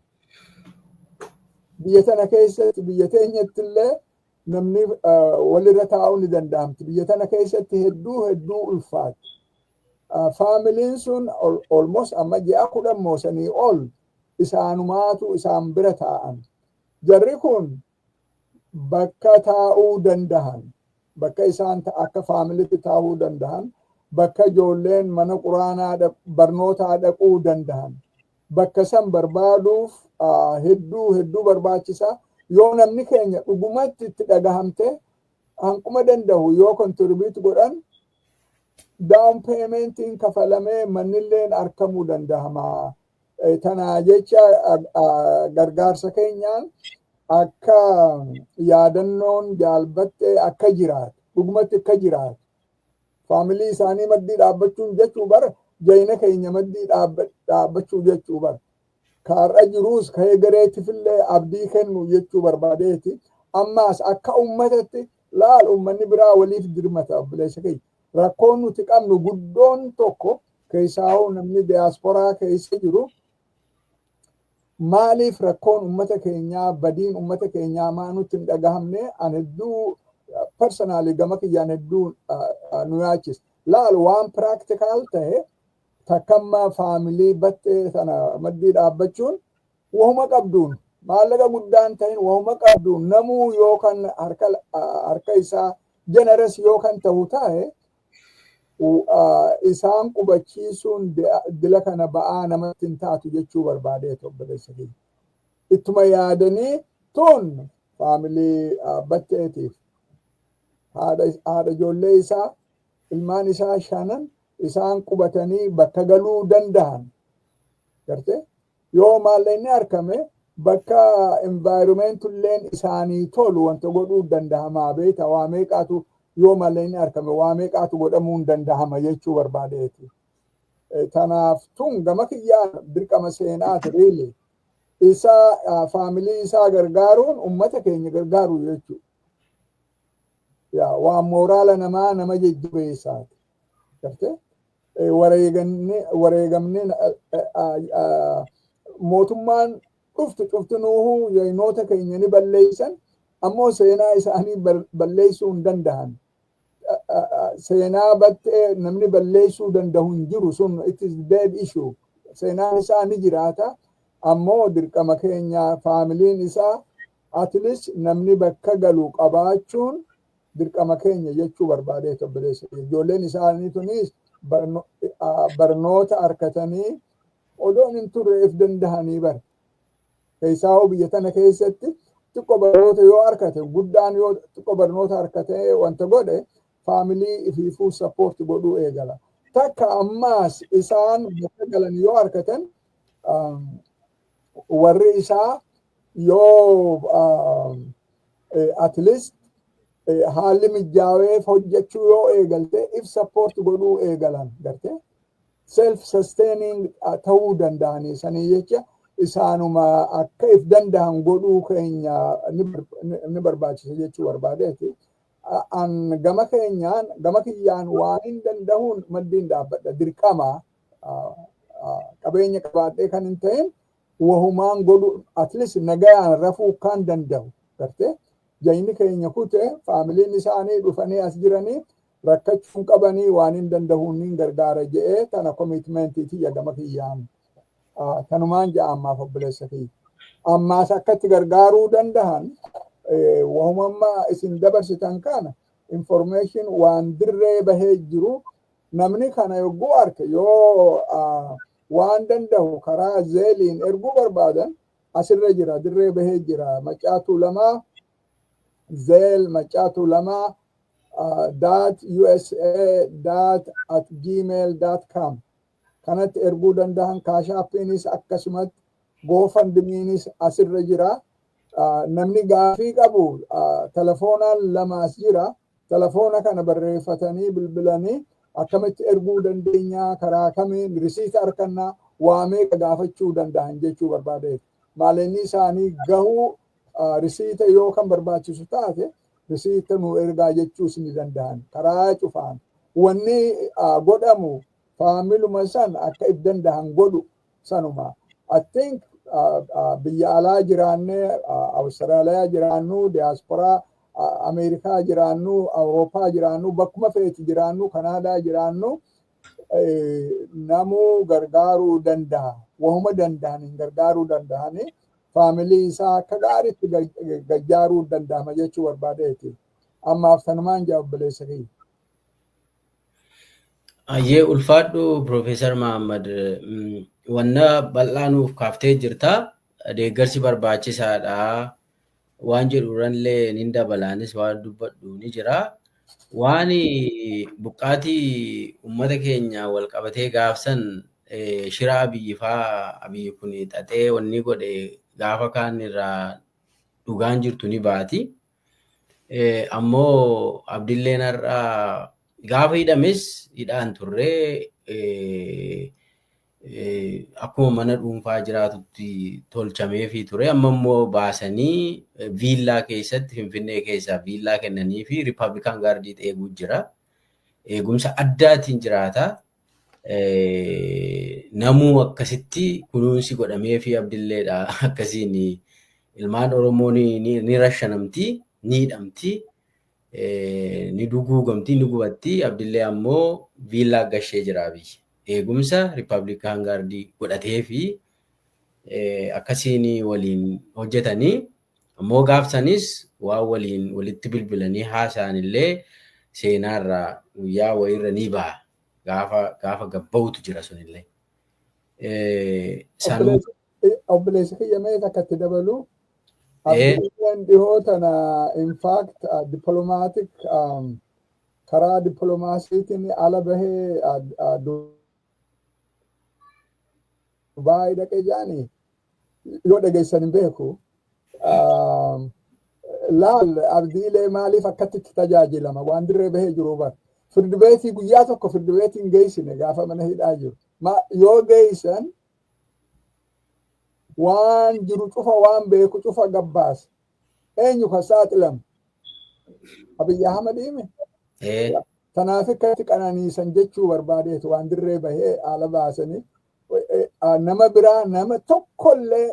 Biyya tana keessatti, biyya teenyatti illee namni walirra taa'uu ni danda'amti. Biyya tana keessatti hedduu hedduu ulfaatti. Faamiliin sun almost amma ji'a 10 moosanii ol isaanumaatu isaan bira taa'an. Jarri kun bakka taa'uu dandahan, bakka isaan akka faamilitti taa'uu dandahan, bakka ijoolleen mana quraanaa barnootaa dhaquu dandahan, bakka san barbaaduuf hedduu hedduu barbaachisaa. Yoo namni keenya dhugumatti itti dhagahamte, hanquma danda'u yoo contribute godhan, down paymentiin kafalamee mannilleen argamuu dandahama. Tanaa jecha gargaarsa keenyaan akka yaadannoon Jaalbattee akka jiraatu, dhugumatti akka jiraatu, faamilii isaanii maddii dhaabbachuun jechuu bara jayina keenya maddii dhaabbachuu jechuu bara. Kaarra jiruus ka'ee gareetifillee abdii kennu jechuu barbaadeeti. Ammaas akka ummatatti, laal, ummanni biraa waliif dirmata, obboleessa keenya. Rakkoon nuti qabnu guddoon tokko keessaa namni diyaasporaa keessa jiru maaliif rakkoon ummata keenyaa, badiin ummata keenyaa maa nutti hin dhagahamne? An hedduu personally gama kiyyaan hedduu nu yaachisa. Laal, waan practical ta'e takkamma faamilii Battee sana maddii dhaabbachuun wahuma qabduun, maallaqa guddaan ta'in, wahuma qabduun namuu yoo kan harka isaa generous yoo kan ta'u ta'e, isaan qubachiisuun dila kana ba'aa namatti hin taatu jechuu barbaadee, obboleessa kiyya. Ittuma yaadanii tun faamilii Batteetiif, haadha ijoollee isaa, ilmaan isaa shanan isaan qubatanii bakka galuu danda'an. Gartee, yoo maallaqni argame bakka environmentulleen isaanii tolu wanta godhuu danda'amaa beekta. Waa meeqaatu, yoo maallaqni argame waa meeqaatu godhamuu hin danda'ama jechuu barbaadeeti. Tanaaf tun gama kiyyaan dirqama seenaati really. Isa faamilii isaa gargaaruun ummata keenya gargaaru jechuudha. Yaa waan mooraala namaa nama jajjabeessaati. Gartee, wareegamni mootummaan dhuftu cuftinuuhuu yaynoota keenya ni balleessan, ammoo seenaa isaanii balleessuu hin danda'an. Seenaa Battee namni balleessuu danda'u hin jiru. Sun it is dead issue. Seenaan isaa ni jiraata. Ammoo dirqama keenya faamiliin isaa at least namni bakka galu qabaachuun dirqama keenya jechuu barbaadee, obboleessa. Ijoolleen isaanii tunis barnoota harkatanii odoon hin turre if dandahanii bara. Keessaa biyya tana keessatti xiqqoo barnoota yoo harkate, guddaan yoo xiqqoo barnoota harkate, wanta godhe faamilii ifiifuu support godhuu eegala. Takka ammaas isaan bakka galan yoo harkatan, warri isaa yoo at least haalli mijaaweef hojjechuu yoo eegalte, if support godhuu eegalan garte, self sustaining ta'uu danda'anii. Sanii jecha isaanuma akka if danda'an godhuu keenya ni barbaachisa jechuu barbaadeeti. An gama keenyaan, gama kiyyaan waan hin danda'uun maddiin dhaabbadha. Dirqama qabeenya qabaadhee kan hin ta'in wahumaan godhu, at least nagayaan rafuu kan danda'u garte. Jayni keenya kute, faamiliin isaanii dhufanii as jiranii rakkachuun qabanii, waan hin danda'uun ni gargaara je'ee tana commitmentii tiyya gama kiyyaan kanumaan ja'a ammaaf, obboleessa kiyya. Ammaas akkatti gargaaruu danda'an wahumamma isin dabarsitan kana information waan dirree bahee jiru, namni kana yogguu arke yoo waan danda'u karaa Zelleiin erguu barbaadan asirra jira, dirree bahee jira. Macaatuu lamaa Zelle macaatuu lamaa .usa.@gmail.com kanatti erguu danda'an. Cash Appiinis akkasumatti, GoFundMeinis asirra jira. Namni gaafii qabu telefoonaan lamaas jira. Telefoona kana barreeffatanii bilbilanii akkamitti erguu dandeenya, karaa kamiin risiita harkannaa, waa meeqa gaafachuu danda'an jechuu barbaadeeti. Maaleenni isaanii gahuu, risiita yoo kan barbaachisu taate risiita nu ergaa jechuus ni danda'an karaa cufaan. Wanni godhamu faamiluma san akka if danda'an godhu sanuma. I think biyya alaa jiraannee, Awustiraaliyaa jiraannu, diyaasporaa Ameerikaa jiraannu, Awurooppaa jiraannu, bakkuma feeti jiraannu, Kanaadaa jiraannu, namuu gargaaruu danda'a. Wahuma danda'aniin gargaaruu danda'anii faamilii isaa akka gaariitti gargaaruu danda'ama jechuu barbaadeeti. Ammaaf sanumaan jaa, obboleessa kiyya. Ayyee, ulfaadhu Piroofeesar Mahammad, wanna bal'aa nuuf kaaftee jirta. Deeggarsi barbaachisaadha. Waan jedhu irrallee nin dabalaanis waan dubbadhu ni jira. Waan buqqaatii uummata keenya wal qabatee gaafsan shira Abiyyi faa, Abiyyi kun xaxee wanni godhe gaafa kaan irraa dhugaan jirtu ni baati. Ammoo Abdilleen har'aa gaafa hidhames hidhaan turree akkuma mana dhuunfaa jiraatutti tolchameefii ture. Amma immoo baasanii viillaa keessatti, Finfinnee keessaa viillaa kennanii fi Republican Guardii eeguu jira. Eegumsa addaatiin jiraata. Namuu akkasitti kunuunsi godhamee fi Abdilleedha. Akkasiin ilmaan Oromoo ni rashanamti, ni hidhamti, ni duguugamti, ni gubatti. Abdillee ammoo viillaa gashee jira biyya. Eegumsa Republican Guardii godhatee fi akkasiin waliin hojjetanii ammoo gaafsanis waan waliin walitti bilbilanii haasa'an illee seenaarraa guyyaa wayiirra ni baha. Gaafa gabba'utu jira sunillee. Obboleessi kiyya, mee takkatti dabalu. Abdiin dhihoo tana in fact diplomatic, karaa dippiloomaasiitiin ala bahee Dubaay dhaqee jaanii yoo dhageessan hin beeku. Laal, Abdiilee maaliif akkatti tajaajilama waan dirree bahee jiru bar. Firdi beetii guyyaa tokko firdi beetiin geessine gaafa mana hidhaa jiru. Yoo geessan waan jiru cufa, waan beeku cufa gabbaasa. Eenyu kan saaxilamu? Abiyyi Ahmad hime. Kanaaf akkatti qananiisan jechuu barbaadeetu waan dirree bahee haala baasanii nama biraa nama tokkollee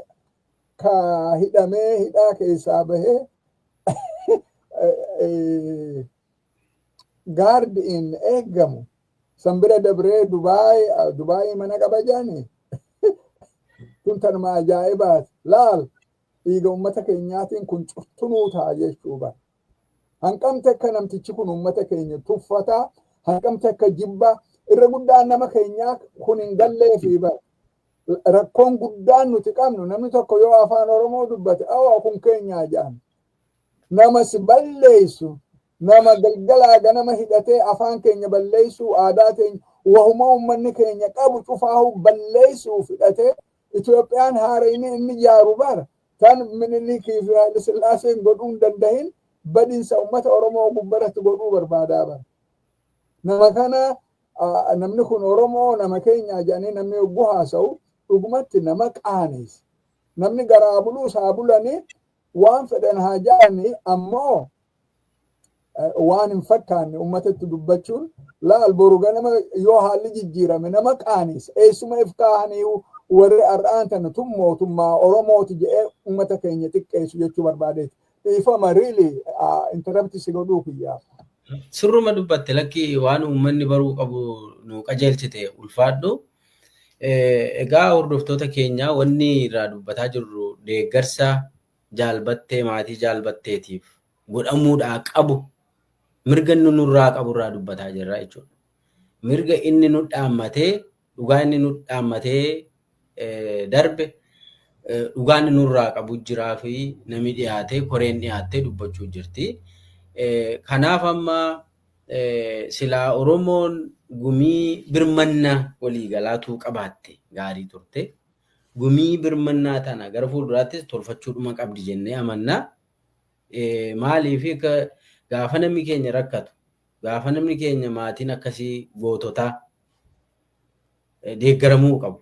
ka hidhamee hidhaa keessaa bahee Gaardiin eeggamu san bira dabree Dubaay mana qaba jaani. Kun tanuma ajaa'ibaati. Laal, dhiiga ummata keenyaatiin kun cuftunuu ta'a jechuu bara. Hanqamte akka namtichi kun ummata keenya tuffataa, hanqamte akka jibbaa irra guddaan nama keenyaa kun hin galleefi bara. Rakkoon guddaan nuti qabnu, namni tokko yoo afaan Oromoo dubbate, "Awwa, kun keenyaa" jedhan. Nama si balleessu, nama galgalaa ganama hidhatee afaan keenya balleessuu, aadaa keenya, wahuma uummanni keenya qabu cufaahu balleessuuf hidhatee Itoophiyaan haarayni inni ijaaru bara tan Minilikii fi Haile Sillaaseen godhuu hin dandahin badinsa uummata Oromoo gubbaratti godhuu barbaadaa bara. Nama kana, namni kun Oromoo nama keenya jedhanii namni yogguu haasa'u, dhugumatti nama qaaneessa. Namni garaa buluus haa bulanii, waan fedhan haa jedhanii, ammoo waan hin fakkaanne uummatatti dubbachuun, laal, boru ganama yoo haalli jijjiirame nama qaaneessa. Eessuma if kaahanii warri har'aan tana tun mootummaa Oromooti jedhee uummata keenya xiqqeessu jechuu barbaadeeti. Dhiifama, really interrupt si godhuu kiyyaaf. Sirruma dubbatte, lakki, waan uummanni baruu qabu nu qajeelchite, ulfaadhu. Egaa hordoftoota keenya, wanni irraa dubbataa jirru deeggarsa jaalbattee, maatii jaalbatteetiif godhamuudhaa qabu, mirga inni nurraa qabu irraa dubbataa jirra jechuudha. Mirga inni nu dhaammatee, dhugaa inni nu dhaammatee darbe, dhugaa inni nurraa qabu jiraa fi namni dhiyaatee, koreen dhiyaattee dubbachuu jirti. Kanaaf amma silaa Oromoon gumii birmannaa waliigalaatu qabaatte gaarii turte. Gumii birmannaa tana gara fuulduraattis tolfachuudhuma qabdi jennee amannaa. Maaliif, gaafa namni keenya rakkatu, gaafa namni keenya, maatiin akkasii goototaa deeggaramuu qabu.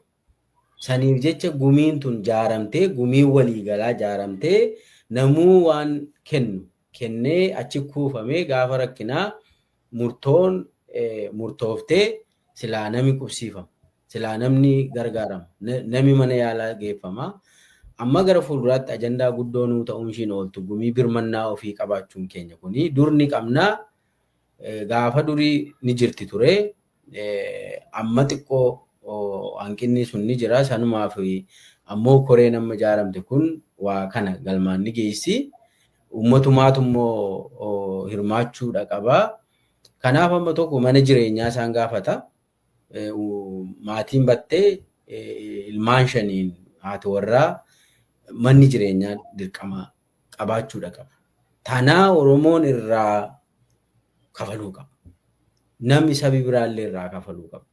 Saniif jecha gumiin tun jaaramtee, gumiin waliigalaa jaaramtee, namuu waan kennu kennee achi kuufamee, gaafa rakkinaa murtoon murtooftee silaa namni qubsiifama. Silaa namni gargaarama. Namni mana yaalaa geeffama. Amma gara fuulduraatti ajandaa guddoo nuu ta'uun ishiin ooltu gumii birmannaa ofii qabaachuun keenya kuni dur ni qabnaa, gaafa durii ni jirti ture. Amma xiqqoo hanqinni sun ni jira. Sanumaaf ammoo koreen amma ijaaramte kun waa kana galmaan ni geessi. Uummatumaatu immoo hirmaachuudha qaba. Kanaaf amma tokko mana jireenyaa isaan gaafata. Maatiin battee ilmaan shaniin haati warraa manni jireenyaa dirqama qabaachuudha qaba. Tanaa Oromoon irraa kafaluu qaba. Namni sabi biraallee irraa kafaluu qaba.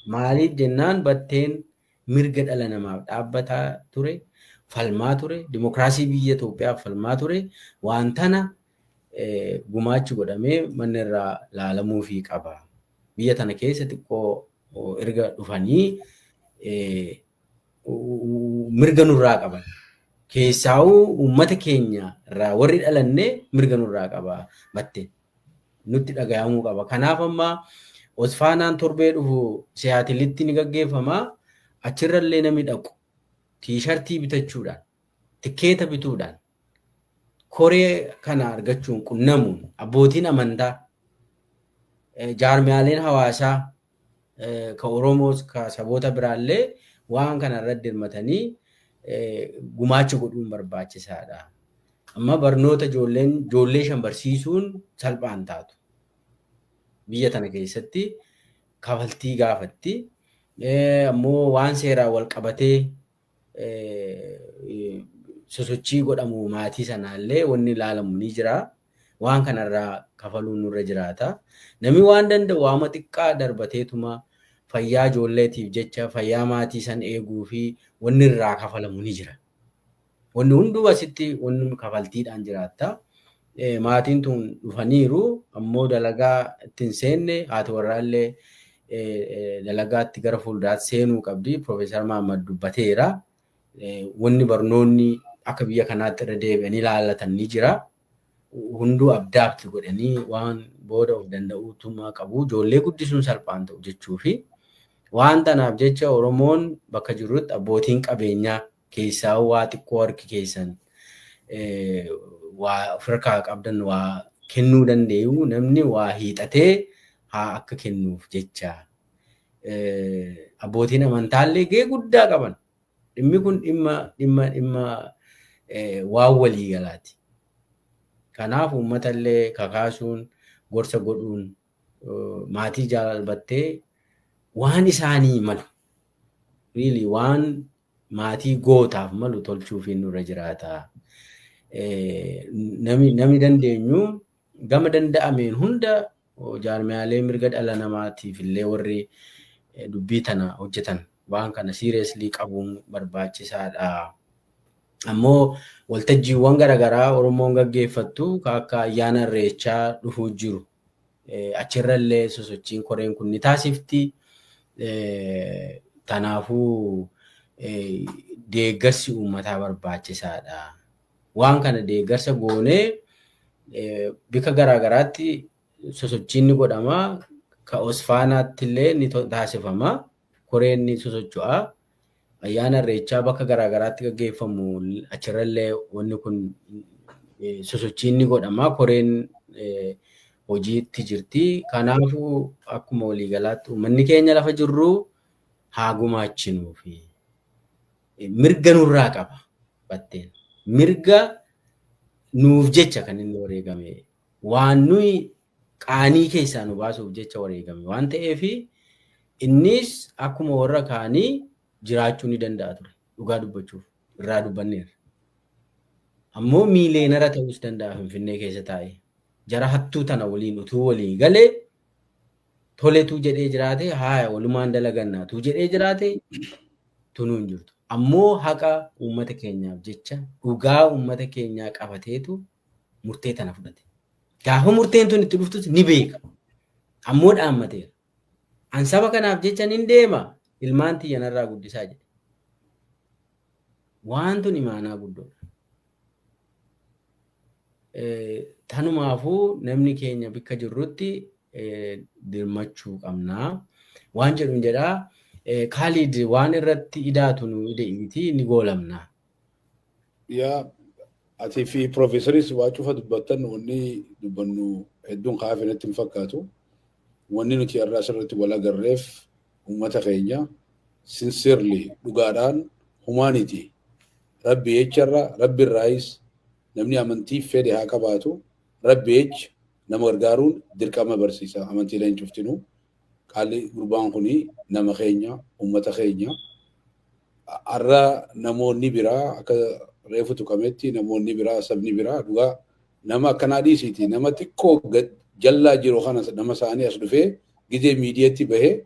Maaliif jennaan, batteen mirga dhala namaaf dhaabbataa ture, falmaa ture, dimokiraasii biyya Itoophiyaaf falmaa ture, waan tana gumaachi godhamee manni irraa laalamuufii qaba. Biyya tana keessa xiqqoo erga dhufanii mirga nurraa qaban. Keessaawuu uummata keenya irraa warri dhalanne mirga nurraa qaba batte. Nutti dhagayamuu qaba. Kanaaf amma Osfaanaan torbee dhufu Siyaatilitti ni gaggeeffama. Achirrallee namni dhaqu T-shirtii bitachuudhaan, tikeeta bituudhaan, koree kana argachuun qunnamuun, abbootiin amantaa, jaarmiyaaleen hawaasaa ka Oromoos ka saboota biraallee waan kana irratti hirmatanii gumaacha godhuun barbaachisaadha. Amma barnoota ijoolleen ijoollee shan barsiisuun salphaan taatu. Biyya tana keessatti kafaltii gaafatti. Ammoo waan seeraan wal qabatee sosochii godhamu maatii sanaallee wanni ilaalamu ni jira. Waan kanarraa kafaluun nurra jiraata. Namni waan danda'u waama xiqqaa darbateetuma fayyaa ijoolleetiif jecha, fayyaa maatii san eeguu fi wanni irraa kafalamu ni jira. Wanni hunduu asitti wanni kafaltiidhaan jiraatta. Maatiin tun dhufaniiru, ammoo dalagaa ittiin seenne, haati warraallee dalagaatti gara fuulduraatti seenuu qabdi. Profeesar Mahammad dubbateera. Wanni barnoonni akka biyya kanaatti irra deebi'anii ilaallatan ni jira. Hunduu abdaabti godhanii waan booda of danda'uutuma qabu. Ijoollee guddisuun salphaan ta'u jechuufi waan tanaaf jecha Oromoon bakka jirutti abbootiin qabeenyaa keessaa waa xiqqoo harki keessan waa of harkaa qabdan waa Kennuu danda'u namni waa hiixatee haa akka kennuuf jecha. Abbootiin amantaallee gahee guddaa qaban. Dhimmi kun dhimma waan waliigalaati. Kanaaf uummatallee kakaasuun, gorsa godhuun, maatii jaalalbattee waan isaanii malu, really waan maatii gootaaf malu tolchuufiin nurra jiraata. Nami dandeenyu gama danda'ameen hunda jaarmiyaalee mirga dhala namaatiif illee warri dubbii tana hojjetan waan kana seriously qabuun barbaachisaadha. Ammoo waltajjiiwwan garaagaraa Oromoon gaggeeffattu akka ayyaana Irreechaa dhufuu jiru. Achirrallee sosochiin koreen kun ni taasifti. Kanaafuu deeggarsi uummataa barbaachisaadha. Waan kana deeggarsa goonee bika garaagaraatti sosochiin ni godhama. Ka Osfaanaatti illee ni taasifama. Koreen ni sosocho'a. Ayyaana Irreechaa bakka garaagaraatti gaggeeffamu achirrallee wanni kun sosochiin ni godhama. Koreen hojiitti jirti. Kanaafuu akkuma waliigalaatti uummanni keenya lafa jirru haa gumaachinuufi. Mirga nurraa qaba Batteen. Mirga nuuf jecha kan inni wareegame. Waan nuyi qaanii keessaa nu baasuuf jecha wareegame waan ta'eef, innis akkuma warra kaanii jiraachuu ni danda'a ture. Dhugaa dubbachuuf irraa dubbanneerra. Ammoo millionaire ta'uus danda'a Finfinnee keessa taa'ee. Jara hattuu tana waliin utuu walii galee, toletuu jedhee jiraate, haaya walumaan dalagannaa tuu jedhee jiraate, tunuu hin jirtu. Ammoo haqa uummata keenyaaf jecha, dhugaa uummata keenyaa qabateetu murtee tana fudhate. Gaafa murteen tun itti dhuftus ni beeka. Ammoo dhaammateera. "An saba kanaaf jecha nin deema, ilmaan tiyya narraa guddisaa" jedhe. Waan tun imaanaa guddoodha. Tanumaafuu namni keenya bakka jirrutti dirmachuu qabnaa. Waan jedhuun jedhaa, Kaalid, waan irratti idaatu nu ide'iiti ni goolamna. Yaa, atii fi piroofeesaris waa cufa dubbattan. Wanni dubbannu hedduun kaafee natti hin fakkaatu. Wanni nuti har'a asirratti wal agarreef uummata keenya sincerely, dhugaadhaan, humanity rabbi jecharra, rabbi irraayis, namni amantii fedhe haa qabaatu, rabbi jecha nama gargaaruun dirqama barsiisa amantiileen cuftinuu. Qaalli gurbaan kuni nama keenya, uummata keenya. Har'a namoonni biraa akka reefu tuqametti, namoonni biraa, sabni biraa, dhugaa nama akkanaa dhiisiiti, nama xiqqoo jallaa jiru kana nama isaanii as dhufee gizee miidiyaatti bahee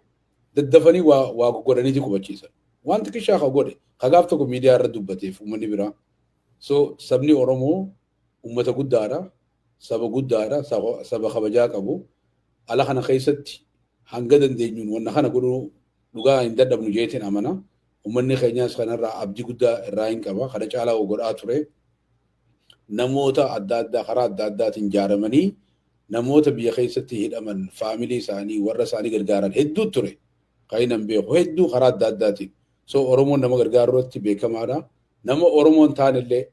daddafanii waa godhaniiti qubachiisan. Waan xiqqishaa ka godhe kagaaf tokko miidiyaa irra dubbateef uummanni biraa. So sabni Oromoo uummata guddaadha. Saba guddaadha. Saba kabajaa qabu. Ala kana keessatti hanga dandeenyuun wanna kana godhuu dhugaa hin dadhabnu jeetiin amana. Uummanni keenyaas kanarraa abdii guddaa irraa hin qaba. Kana caalaa godhaa ture. Namoota adda addaa karaa adda addaatiin ijaaramanii namoota biyya keessatti hidhaman, faamilii isaanii, warra isaanii gargaaran hedduu ture. Kan hin beeku hedduu karaa adda addaatiin. So Oromoon nama gargaaru irratti beekamaadha. Nama Oromoon taanillee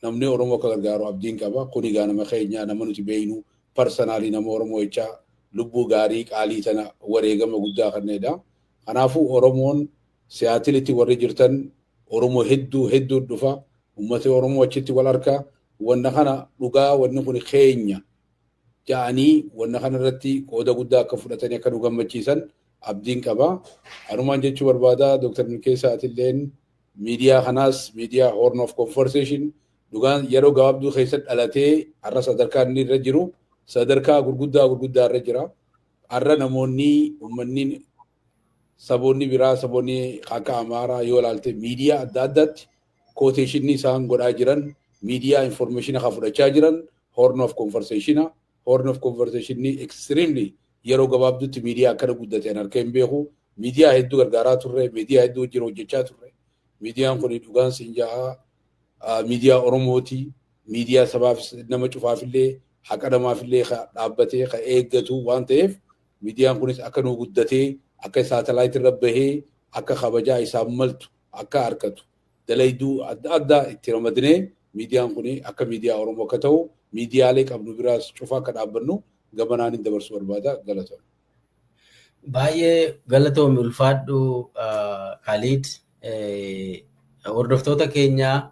namni Oromoo akka gargaaru abdiin qaba. Kun egaa nama keenya, nama nuti beeynu, personally nama Oromoo jechaa lubbuu gaarii qaalii tana wareegama guddaa kannedha. Kanaafuu Oromoon Siyaatilitti warri jirtan, Oromoo hedduu hedduu dhufa. Uummata Oromoo achitti wal harka. Wanna kana dhugaa wanni kun keenya ja'anii wanna kana irratti qooda guddaa akka fudhatanii akka nu gammachiisan abdiin qaba. Anumaan jechuu barbaada, Dr. Milkeessaa, atilleen miidiyaa kanaas, miidiyaa Horn of Conversation, dhugaan yeroo gabaabduu keessatti dhalatee har'a sadarkaa inni irra jiru sadarkaa gurguddaa gurguddaa irra jira. Har'a namoonni, uummanni, saboonni biraa, saboonni akka Amaaraa yoo ilaalte, miidiyaa adda addaatti quotation isaan godhaa jiran, miidiyaa information kan fudhachaa jiran Horn of Conversation. Horn of Conversation extremely yeroo gabaabduutti miidiyaa akkana guddate an harka hin beeku. Miidiyaa hedduu gargaaraa turre, miidiyaa hedduu wajjin hojjechaa turre. Miidiyaan kun dhugaan siin ja'a miidiyaa Oromooti. Miidiyaa sabaaf, nama cufaafillee, haqa namaafillee dhaabbatee ka eeggatu waan ta'eef, miidiyaan kunis akka nu guddatee, akka satellite irra bahee, akka kabajaa isaan maltu akka harkatu, dalayduu adda addaa itti ramadnee. Miidiyaan kun akka miidiyaa Oromoo akka ta'u, miidiyaalee qabnu biraas cufa akka dhaabbannu gamanaan hin dabarsu barbaada. Galatoom. Baay'ee galatoomi, ulfaadhu Khalid. Hordoftoota keenya,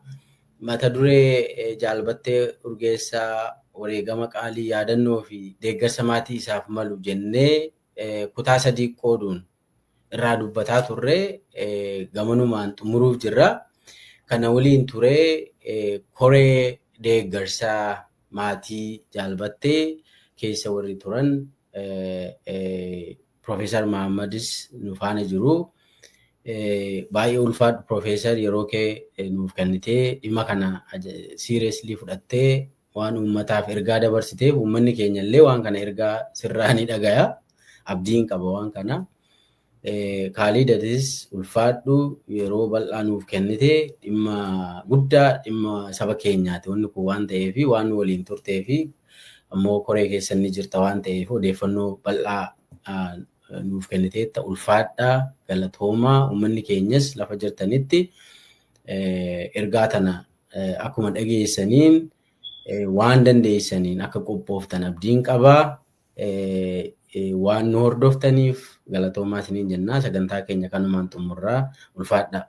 mata duree Jaal Battee Urgeessaa, wareegama qaalii, yaadannoo fi deeggarsa maatii isaaf malu jennee kutaa sadii qooduun irraa dubbataa turre gamanumaan xumuruuf jirra. Kana waliin turee koree deeggarsaa maatii Jaal Battee keessa warri turan Profeesar Mahammadis nu faana jiru. Baay'ee ulfaadhu Profeesar, yeroo kee nuuf kennitee, dhimma kana seriously fudhattee waan uummataaf ergaa dabarsiteef, uummanni keenya illee waan kana ergaa sirraa ni dhagaya. Abdiin qaba waan kana. Khalid, atis ulfaadhu, yeroo bal'aa nuuf kennite. Dhimma guddaa, dhimma saba keenyaati wanni kun waan ta'eef, waan waliin turtee fi ammoo koree keessa ni jirta waan ta'eef, odeeffannoo bal'aa nuuf kenniteetta, ulfaadhaa, galatoomaa. Uummanni keenyas lafa jirtanitti ergaa tana akkuma dhageessaniin waan dandeessaniin akka qophooftan abdiin qabaa. Waan nu hordoftaniif galatoomaa isiniin jennaa, sagantaa keenya kanumaan xumurraa, ulfaadhaa.